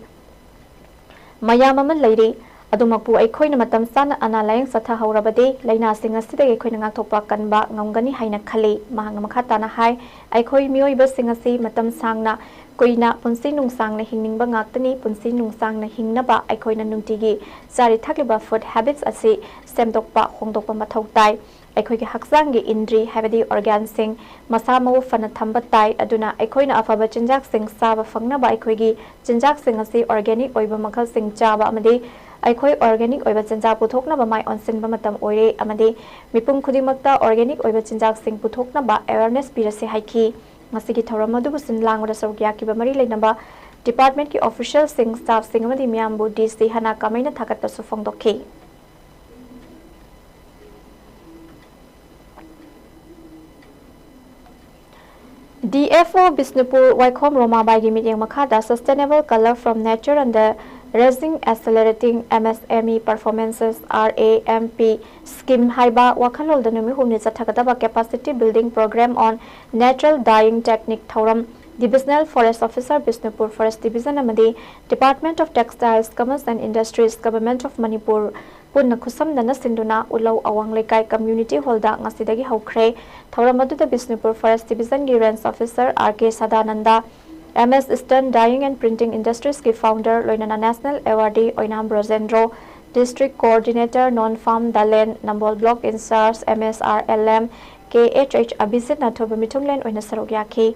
ꯃꯌꯥꯝ ꯑꯃ ꯂꯩꯔꯤ꯫ ꯑꯗꯨꯃꯛꯄꯨ ꯑꯩꯈꯣꯏꯅ ꯃꯇꯝ ꯆꯥꯅ ꯑꯅꯥ ꯂꯥꯌꯦꯡ ꯆꯠꯊꯍꯧꯔꯕꯗꯤ ꯂꯥꯏꯅꯥꯁꯤꯡ ꯑꯁꯤꯗꯒꯤ ꯑꯩꯈꯣꯏꯅ ꯉꯥꯛꯊꯣꯛꯄ ꯀꯟꯕ ꯉꯝꯒꯅꯤ ꯍꯥꯏꯅ ꯈꯜꯂꯤ꯫ ꯃꯍꯥꯛꯅ ꯃꯈꯥ ꯇꯥꯅ ꯍꯥꯏ, ꯑꯩꯈꯣꯏ ꯃꯤꯑꯣꯏꯕꯁꯤꯡ ꯑꯁꯤ ꯃꯇꯝ ꯁꯥꯡꯅ ꯀꯨꯏꯅ ꯄꯨꯟꯁꯤ ꯅꯨꯡꯁꯥꯡꯅ ꯍꯤꯡꯅꯤꯡꯕ ꯉꯥꯛꯇꯅꯤ꯫ ꯄꯨꯟꯁꯤ ꯅꯨꯡꯁꯥꯡꯅ ꯍꯤꯡꯅꯕ ꯑꯩꯈꯣꯏꯅ ꯅꯨꯡꯇꯤꯒꯤ ꯆꯥꯔꯤ ꯊꯛꯂꯤꯕ food habits ꯑꯁꯤ ꯁꯦꯝꯗꯣꯛꯄ ꯍꯣꯡꯗꯣꯛꯄ ꯃꯊꯧ ꯇꯥꯏ꯫ ꯑꯩꯈꯣꯏꯒꯤ ꯍꯛꯆꯥꯡꯒꯤ ꯏꯟꯗ꯭ꯔꯤ ꯍꯥꯏꯕꯗꯤ organ ꯁꯤꯡ ꯃꯁꯥ ꯃꯎ ꯐꯅ ꯊꯝꯕ ꯇꯥꯏ꯫ ꯑꯗꯨꯅ ꯑꯩꯈꯣꯏꯅ ꯑꯐꯕ ꯆꯤꯟꯖꯥꯛꯁꯤꯡ ꯆꯥꯕ ꯐꯪꯅꯕ ꯑꯩꯈꯣꯏꯒꯤ ꯆꯤꯟꯖꯥꯛꯁꯤꯡ ꯑꯁꯤ organic ꯑꯣꯏꯕ ꯃꯈꯜꯁꯤꯡ ꯆꯥꯕ ꯑꯃꯗꯤ ꯑꯩꯈꯣꯏ organic ꯑꯣꯏꯕ ꯆꯤꯟꯖꯥꯛ ꯄꯨꯊꯣꯛꯅꯕ ꯃꯥꯏ ꯑꯣꯟꯁꯤꯟꯕ ꯃꯇꯝ ꯑꯣꯏꯔꯦ ꯑꯃꯗꯤ ꯃꯤꯄꯨꯝ ꯈꯨꯗꯤꯡꯃꯛꯇ organic ꯑꯣꯏꯕ ꯆꯤꯟꯖꯥꯛꯁꯤꯡ ꯄꯨꯊꯣꯛꯅꯕ awareness ꯄꯤꯔꯁꯤ ꯍꯥꯏꯈꯤ꯫ ꯉꯁꯤꯒꯤ ꯊꯧꯔꯝ ꯑꯗꯨꯕꯨ ꯁꯤꯟ ꯂꯥꯡꯕꯗ ꯁꯔꯨꯛ ꯌꯥꯈꯤꯕ ꯃꯔꯤ ꯂꯩꯅꯕ department ꯀꯤ official ꯁꯤꯡ, staff ꯁꯤꯡ ꯑꯃꯗꯤ ꯃꯤꯌꯥꯝꯕꯨ ꯗꯤ ꯁꯤ ꯍꯅꯥ ꯀꯥꯃꯩꯅ ꯊꯥꯒꯠꯄꯁꯨ ꯐꯣꯡꯗꯣꯛꯈꯤ꯫ ꯗꯤ ꯑꯦꯐ ꯑꯣ ꯕꯤꯁꯅꯨꯄꯨꯔ ꯋꯥꯏꯈꯣꯝ ꯔꯣꯃꯥꯕꯥꯏꯒꯤ ꯃꯤꯠꯌꯦꯡ ꯃꯈꯥꯗ Sustainable Color from Nature and the Raising Accelerating M S M E Performances, R A M P Scheme ꯍꯥꯏꯕ ꯋꯥꯈꯜꯂꯣꯟꯗ ꯅꯨꯃꯤꯠ ꯍꯨꯝꯅꯤ ꯆꯠꯊꯒꯗꯕ Capacity Building Program on Natural Dyeing Technique ꯊꯧꯔꯝ Divisional Forest Officer Bishnupur Forest Division ꯑꯃꯗꯤ Department of Textiles, Commerce and Industries, Government of Manipur ꯄꯨꯟꯅ ꯈꯨꯠꯁꯝꯅꯅ ꯁꯤꯟꯗꯨꯅ ꯎꯂꯧ ꯑꯋꯥꯡ ꯂꯩꯀꯥꯏ community hall ꯗ ꯉꯁꯤꯗꯒꯤ ꯍꯧꯈ꯭ꯔꯦ꯫ ꯊꯧꯔꯝ ꯑꯗꯨꯗ ꯕꯤꯁꯅꯨꯄꯨꯔ Forest Division ꯒꯤ Range Officer R K Sadananda, M S Eastern Dyeing and Printing Industries ꯀꯤ founder ꯂꯣꯏꯅꯅ national awardee ꯑꯣꯏꯅꯥꯝ ꯕ꯭ꯔꯣꯖꯦꯟꯗ꯭ꯔꯣ, District Coordinator Non Farm Dalen, Nambol Block Incharge M S R L M K H H Abhijitꯅ ꯑꯊꯣꯏꯕ ꯃꯤꯊꯨꯡꯂꯦꯟ ꯑꯣꯏꯅ ꯁꯔꯨꯛ ꯌꯥꯈꯤ꯫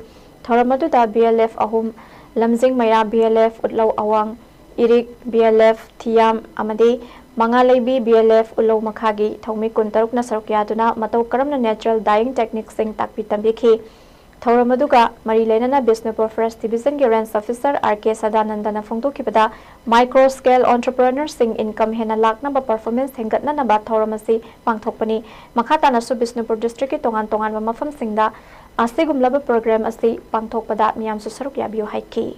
ꯊꯧꯔꯝ ꯑꯗꯨꯗ B L F ꯑꯍꯨꯝ, ꯂꯝꯖꯤꯡ ꯃꯩꯔꯥ B L F ꯎꯠꯂꯧ ꯑꯋꯥꯡ, ꯏꯔꯤꯛ B L F ꯊꯤꯌꯥꯝ ꯑꯃꯗꯤ ꯃꯉꯥꯂꯩꯕꯤ B L F ꯎꯠꯂꯧ ꯃꯈꯥꯒꯤ ꯊꯧꯃꯤ ꯀꯨꯟꯇꯔꯨꯛꯅ ꯁꯔꯨꯛ ꯌꯥꯗꯨꯅ ꯃꯇꯧ ꯀꯔꯝꯅ natural dyeing techniqueꯁꯤꯡ ꯇꯥꯛꯄꯤ ꯇꯝꯕꯤꯈꯤ꯫ ꯊꯧꯔꯝ ꯑꯗꯨꯒ ꯃꯔꯤ ꯂꯩꯅꯅ Bishnupur Forest Divisionꯒꯤ Range Officer R K ꯁꯗꯥꯅꯟꯗꯅ ꯐꯣꯡꯗꯣꯛꯈꯤꯕꯗ, micro scale entrepreneurꯁꯤꯡ income ꯍꯦꯟꯅ ꯂꯥꯛꯅꯕ performance ꯍꯦꯟꯒꯠꯅꯅꯕ ꯊꯧꯔꯝ ꯑꯁꯤ ꯄꯥꯡꯊꯣꯛꯄꯅꯤ꯫ ꯃꯈꯥ ꯇꯥꯅꯁꯨ ꯕꯤꯁꯅꯨꯄꯨꯔ districtꯀꯤ ꯇꯣꯉꯥꯟ ꯇꯣꯉꯥꯟꯕ ꯃꯐꯝꯁꯤꯡꯗ ꯑꯁꯤꯒꯨꯝꯂꯕ program ꯑꯁꯤ ꯄꯥꯡꯊꯣꯛꯄꯗ ꯃꯤꯌꯥꯝꯁꯨ ꯁꯔꯨꯛ ꯌꯥꯕꯤꯌꯨ ꯍꯥꯏꯈꯤ꯫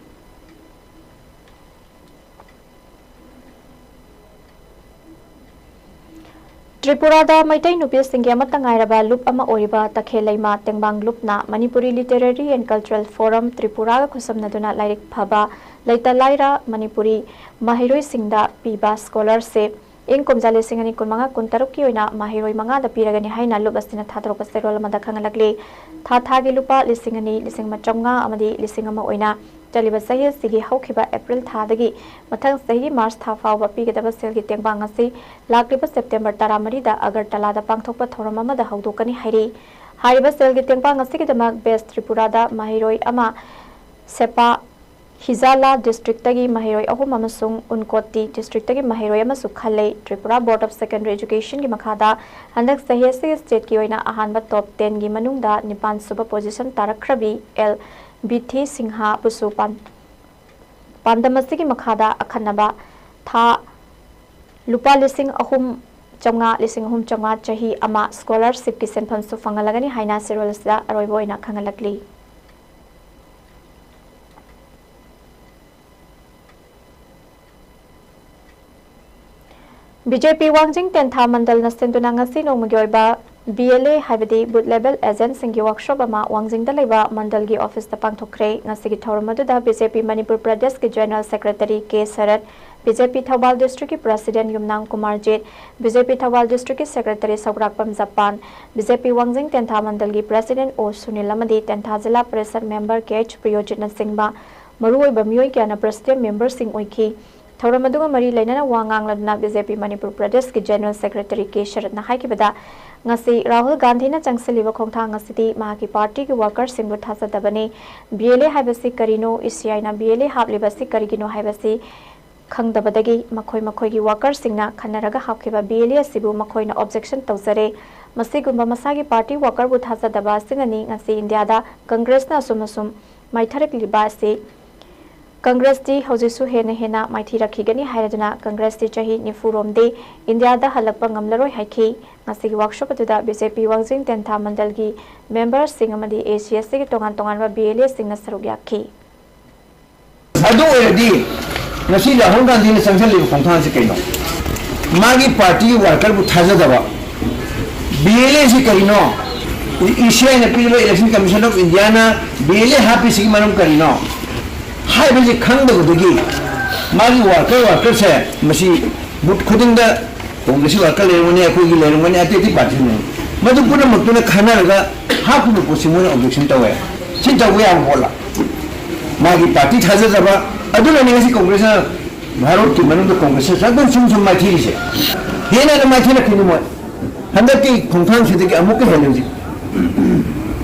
ꯇ꯭ꯔꯤꯄꯨꯔꯥꯗ ꯃꯩꯇꯩ ꯅꯨꯄꯤꯁꯤꯡꯒꯤ ꯑꯃꯠꯇ ꯉꯥꯏꯔꯕ ꯂꯨꯞ ꯑꯃ ꯑꯣꯏꯔꯤꯕ ꯇꯈꯦꯜ ꯂꯩꯃ ꯇꯦꯡꯕꯥꯡ ꯂꯨꯞꯅ Manipuri Literary and Cultural Forum ꯇ꯭ꯔꯤꯄꯨꯔꯥꯒ ꯈꯨꯠꯁꯝꯅꯗꯨꯅ ꯂꯥꯏꯔꯤꯛ ꯐꯕ ꯂꯩꯇ ꯂꯥꯏꯔ ꯃꯅꯤꯄꯨꯔꯤ ꯃꯍꯩꯔꯣꯏꯁꯤꯡꯗ ꯄꯤꯕ scholarship ꯏꯪ ꯀꯨꯝꯖꯥ ꯂꯤꯁꯤꯡ ꯑꯅꯤ ꯀꯨꯟꯃꯉꯥ ꯀꯨꯟꯇꯔꯨꯛꯀꯤ ꯑꯣꯏꯅ ꯃꯍꯩꯔꯣꯏ ꯃꯉꯥꯗ ꯄꯤꯔꯒꯅꯤ ꯍꯥꯏꯅ ꯂꯨꯞ ꯑꯁꯤꯅ ꯊꯥꯗꯣꯔꯛꯄ ꯆꯦꯔꯣꯜ ꯑꯃꯗ ꯈꯪꯍꯜꯂꯛꯂꯤ꯫ ꯊꯥ ꯊꯥꯒꯤ ꯂꯨꯄꯥ ꯂꯤꯁꯤꯡ ꯑꯅꯤ, ꯂꯤꯁꯤꯡ ꯑꯃ ꯆꯥꯝꯃꯉꯥ ꯑꯃꯗꯤ ꯂꯤꯁꯤꯡ ꯑꯃ ꯑꯣꯏꯅ ꯆꯠꯂꯤꯕ ꯆꯍꯤ ꯑꯁꯤꯒꯤ ꯍꯧꯈꯤꯕ April ꯊꯥꯗꯒꯤ ꯃꯊꯪ ꯆꯍꯤꯒꯤ March ꯊꯥ ꯐꯥꯎꯕ ꯄꯤꯒꯗꯕ ꯁꯦꯜꯒꯤ ꯇꯦꯡꯕꯥꯡ ꯑꯁꯤ ꯂꯥꯛꯂꯤꯕ September ꯇꯔꯥꯃꯔꯤꯗ ꯑꯒꯔꯇꯂꯥꯗ ꯄꯥꯡꯊꯣꯛꯄ ꯊꯧꯔꯝ ꯑꯃꯗ ꯍꯧꯗꯣꯛꯀꯅꯤ ꯍꯥꯏꯔꯤ꯫ ꯍꯥꯏꯔꯤꯕ ꯁꯦꯜꯒꯤ ꯇꯦꯡꯕꯥꯡ ꯑꯁꯤꯒꯤꯗꯃꯛ Best ꯇ꯭ꯔꯤꯄꯨꯔꯥꯗ ꯃꯍꯩꯔꯣꯏ ꯑꯃ, ꯁꯦꯄꯥ ꯍꯤꯖꯥꯂꯥ districtꯇꯒꯤ ꯃꯍꯩꯔꯣꯏ ꯑꯍꯨꯝ ꯑꯃꯁꯨꯡ ꯎꯟꯀꯣꯇꯤ districtꯇꯒꯤ ꯃꯍꯩꯔꯣꯏ ꯑꯃꯁꯨ ꯈꯜꯂꯦ꯫ Tripura Board of Secondary Educationꯒꯤ ꯃꯈꯥꯗ ꯍꯟꯗꯛ ꯆꯍꯤ ꯑꯁꯤꯒꯤ stateꯀꯤ ꯑꯣꯏꯅ ꯑꯍꯥꯟꯕ top tenꯒꯤ ꯃꯅꯨꯡꯗ ꯅꯤꯄꯥꯟ ꯁꯨꯕ position ꯇꯥꯔꯛꯈ꯭ꯔꯕꯤ ꯑꯦꯜ ꯕꯤꯊꯤ ꯁꯤꯡꯍꯥꯕꯨꯁꯨ ꯄꯥꯟ-, ꯄꯥꯟꯗꯝ ꯑꯁꯤꯒꯤ ꯃꯈꯥꯗ ꯑꯈꯟꯅꯕ ꯊꯥ ꯂꯨꯄꯥ ꯂꯤꯁꯤꯡ ꯑꯍꯨꯝ ꯆꯥꯝꯃꯉꯥ, ꯂꯤꯁꯤꯡ ꯑꯍꯨꯝ ꯆꯥꯝꯃꯉꯥ ꯆꯍꯤ ꯑꯃ scholarshipꯀꯤ ꯁꯦꯟꯐꯝꯁꯨ ꯐꯪꯍꯜꯂꯒꯅꯤ ꯍꯥꯏꯅ ꯆꯦꯔꯣꯜ ꯑꯁꯤꯗ ꯑꯔꯣꯏꯕ ꯑꯣꯏꯅ ꯈꯪꯍꯜꯂꯛꯂꯤ꯫ BJP ꯋꯥꯡꯖꯤꯡ ꯇꯦꯟꯊꯥ ꯃꯟꯗꯜꯅ ꯁꯤꯟꯗꯨꯅ ꯉꯁꯤ ꯅꯣꯡꯃꯒꯤ ꯑꯣꯏꯕ BLA ꯍꯥꯏꯕꯗꯤ Booth Level Agentꯁꯤꯡꯒꯤ workshop ꯑꯃ ꯋꯥꯡꯖꯤꯡꯗ ꯂꯩꯕ ꯃꯟꯗꯜꯒꯤ officeꯇ ꯄꯥꯡꯊꯣꯛꯈ꯭ꯔꯦ꯫ ꯉꯁꯤꯒꯤ ꯊꯧꯔꯝ ꯑꯗꯨꯗ BJP ꯃꯅꯤꯄꯨꯔ ꯄ꯭ꯔꯗꯦꯁꯀꯤ General Secretary K Sarat, BJP Thoubal districtꯀꯤ President ꯌꯨꯝꯅꯥꯝ ꯀꯨꯃꯥꯔꯖꯤꯠ, BJP ꯊꯧꯕꯥꯜ districtꯀꯤ Secretary ꯁꯧꯒ꯭ꯔꯥꯛꯄꯝ ꯖꯄꯥꯟ, BJP ꯋꯥꯡꯖꯤꯡ ꯇꯦꯟꯊꯥ ꯃꯟꯗꯜꯒꯤ President ꯑꯣ ꯁꯨꯅꯤꯜ ꯑꯃꯗꯤ ꯇꯦꯟꯊꯥ ꯖꯤꯂꯥ ꯄꯔꯤꯁꯗ member ꯀꯦ ꯑꯩꯆ ꯄ꯭ꯔꯤꯌꯣꯖꯤꯠꯅꯆꯤꯡꯕ ꯃꯔꯨꯑꯣꯏꯕ ꯃꯤꯑꯣꯏ ꯀꯌꯥꯅ President memberꯁꯤꯡ ꯑꯣꯏꯈꯤ꯫ ꯊꯧꯔꯝ ꯑꯗꯨꯒ ꯃꯔꯤ ꯂꯩꯅꯅ ꯋꯥ ꯉꯥꯡꯂꯗꯨꯅ ꯕꯤ ꯖꯦ ꯄꯤ ꯃꯅꯤꯄꯨꯔ ꯄ꯭ꯔꯗꯦꯁꯀꯤ ꯖꯦꯅꯔꯦꯜ ꯁꯦꯀ꯭ꯔꯦꯇꯔꯤ ꯀꯦ ꯁꯔꯠꯅ ꯍꯥꯏꯈꯤꯕꯗ, ꯉꯁꯤ ꯔꯥꯍꯨꯜ ꯒꯥꯟꯙꯤꯅ ꯆꯪꯁꯤꯜꯂꯤꯕ ꯈꯣꯡꯊꯥꯡ ꯑꯁꯤꯗꯤ ꯃꯍꯥꯛꯀꯤ ꯄꯥꯔꯇꯤꯒꯤ ꯋꯥꯔꯀꯔꯁꯤꯡꯕꯨ ꯊꯥꯖꯗꯕꯅꯤ꯫ ꯕꯤ ꯑꯦꯜ ꯑꯦ ꯍꯥꯏꯕꯁꯤ ꯀꯔꯤꯅꯣ? ꯏ ꯁꯤ ꯑꯥꯏꯅ ꯕꯤ ꯑꯦꯜ ꯑꯦ ꯍꯥꯞꯂꯤꯕꯁꯤ ꯀꯔꯤꯒꯤꯅꯣ ꯍꯥꯏꯕꯁꯤ ꯈꯪꯗꯕꯗꯒꯤ ꯃꯈꯣꯏ ꯃꯈꯣꯏꯒꯤ ꯋꯥꯔꯀꯔꯁꯤꯡꯅ ꯈꯟꯅꯔꯒ ꯍꯥꯞꯈꯤꯕ ꯕꯤ ꯑꯦꯜ ꯑꯦ ꯑꯁꯤꯕꯨ ꯃꯈꯣꯏꯅ ꯑꯣꯕꯖꯦꯛꯁꯟ ꯇꯧꯖꯔꯦ꯫ ꯃꯁꯤꯒꯨꯝꯕ ꯃꯁꯥꯒꯤ ꯄꯥꯔꯇꯤ ꯋꯥꯔꯀꯔꯕꯨ ꯊꯥꯖꯗꯕ ꯑꯁꯤꯅꯅꯤ ꯉꯁꯤ ꯏꯟꯗꯤꯌꯥꯗ ꯀꯪꯒ꯭ꯔꯦꯁꯅ ꯑꯁꯨꯝ ꯑꯁꯨꯝ ꯃꯥꯏꯊꯔꯛꯂꯤꯕ ꯑꯁꯤ꯫ ꯀꯪꯒ꯭ꯔꯦꯁꯇꯤ ꯍꯧꯖꯤꯛꯁꯨ ꯍꯦꯟꯅ ꯍꯦꯟꯅ ꯃꯥꯏꯊꯤꯔꯛꯈꯤꯒꯅꯤ ꯍꯥꯏꯔꯗꯨꯅ ꯀꯪꯒ꯭ꯔꯦꯁꯇꯤ ꯆꯍꯤ ꯅꯤꯐꯨ ꯔꯣꯝꯗꯤ ꯏꯟꯗꯤꯌꯥꯗ ꯍꯜꯂꯛꯄ ꯉꯝꯂꯔꯣꯏ ꯍꯥꯏꯈꯤ꯫ ꯉꯁꯤꯒꯤ ꯋꯥꯔꯛꯁꯣꯞ ꯑꯗꯨꯗ ꯕꯤ ꯖꯦ ꯄꯤ ꯋꯥꯡꯖꯤꯡ ꯇꯦꯟꯊꯥ ꯃꯟꯗꯜꯒꯤ ꯃꯦꯝꯕꯔꯁꯤꯡ ꯑꯃꯗꯤ ꯑꯦ ꯁꯤ ꯑꯦꯁ ꯇꯤꯒꯤ ꯇꯣꯉꯥꯟ ꯇꯣꯉꯥꯟꯕ ꯕꯤ ꯑꯦꯜ ꯑꯦꯁꯤꯡꯅ ꯁꯔꯨꯛ ꯌꯥꯈꯤ꯫ ꯑꯗꯨ ꯑꯣꯏꯔꯗꯤ ꯉꯁꯤ ꯔꯥꯍꯨꯜ ꯒꯥꯟꯙꯤꯅ ꯆꯪꯁꯤꯜꯂꯤꯕ ꯈꯣꯡꯊꯥꯡꯁꯤ ꯀꯩꯅꯣ? ꯃꯥꯒꯤ ꯄꯥꯔꯇꯤꯒꯤ ꯋꯥꯔꯀꯔꯕꯨ ꯊꯥꯖꯗꯕ, ꯕꯤ ꯑꯦꯜ ꯑꯦꯁꯤ ꯀꯔꯤꯅꯣ? ꯏ ꯁꯤ ꯑꯥꯏꯅ ꯄꯤꯔꯤꯕ Election Commission of Indiaꯅ ꯕꯤ ꯑꯦꯜ ꯑꯦ ꯍꯥꯞꯄꯤꯁꯤꯒꯤ ꯃꯔꯝ ꯀꯔꯤꯅꯣ? ꯍꯥꯏꯕꯁꯤ ꯈꯪꯗꯕꯗꯒꯤ ꯃꯥꯒꯤ ꯋꯥꯔꯀꯔ ꯋꯥꯔꯀꯔꯁꯦ ꯃꯁꯤ ꯕꯨꯠ ꯈꯨꯗꯤꯡꯗ ꯀꯣꯡꯒ꯭ꯔꯦꯁꯀꯤ ꯋꯥꯔꯀꯔ ꯂꯩꯔꯝꯒꯅꯤ, ꯑꯩꯈꯣꯏꯒꯤ ꯂꯩꯔꯝꯒꯅꯤ, ꯑꯇꯩ ꯑꯇꯩ ꯄꯥꯔꯇꯤ ꯂꯩꯔꯝꯒꯅꯤ, ꯃꯗꯨ ꯄꯨꯝꯅꯃꯛꯇꯨꯅ ꯈꯟꯅꯔꯒ ꯍꯥꯞꯈꯤꯕ ꯄꯣꯠꯁꯤ ꯃꯣꯏꯅ ꯑꯣꯕꯖꯦꯛꯁꯟ ꯇꯧꯋꯦ꯫ ꯁꯤ ꯇꯧꯕ ꯌꯥꯕ ꯄꯣꯠꯂ? ꯃꯥꯒꯤ ꯄꯥꯔꯇꯤ ꯊꯥꯖꯗꯕ ꯑꯗꯨꯅꯅꯤ ꯉꯁꯤ ꯀꯣꯡꯒ꯭ꯔꯦꯁꯅ ꯚꯥꯔꯠꯀꯤ ꯃꯅꯨꯡꯗ ꯀꯣꯡꯒ꯭ꯔꯦꯁꯅ ꯆꯪꯗꯅ ꯁꯨꯝ ꯁꯨꯝ ꯃꯥꯏꯊꯤꯔꯤꯁꯦ꯫ ꯍꯦꯟꯅ ꯍꯦꯟꯅ ꯃꯥꯏꯊꯤꯔꯛꯈꯤꯅꯤ ꯃꯣꯏ꯫ ꯍꯟꯗꯛꯀꯤ ꯈꯣꯡꯊꯥꯡꯁꯤꯗꯒꯤ ꯑꯃꯨꯛꯀ ꯍꯦꯜꯂꯦ ꯍꯧꯖꯤꯛ꯫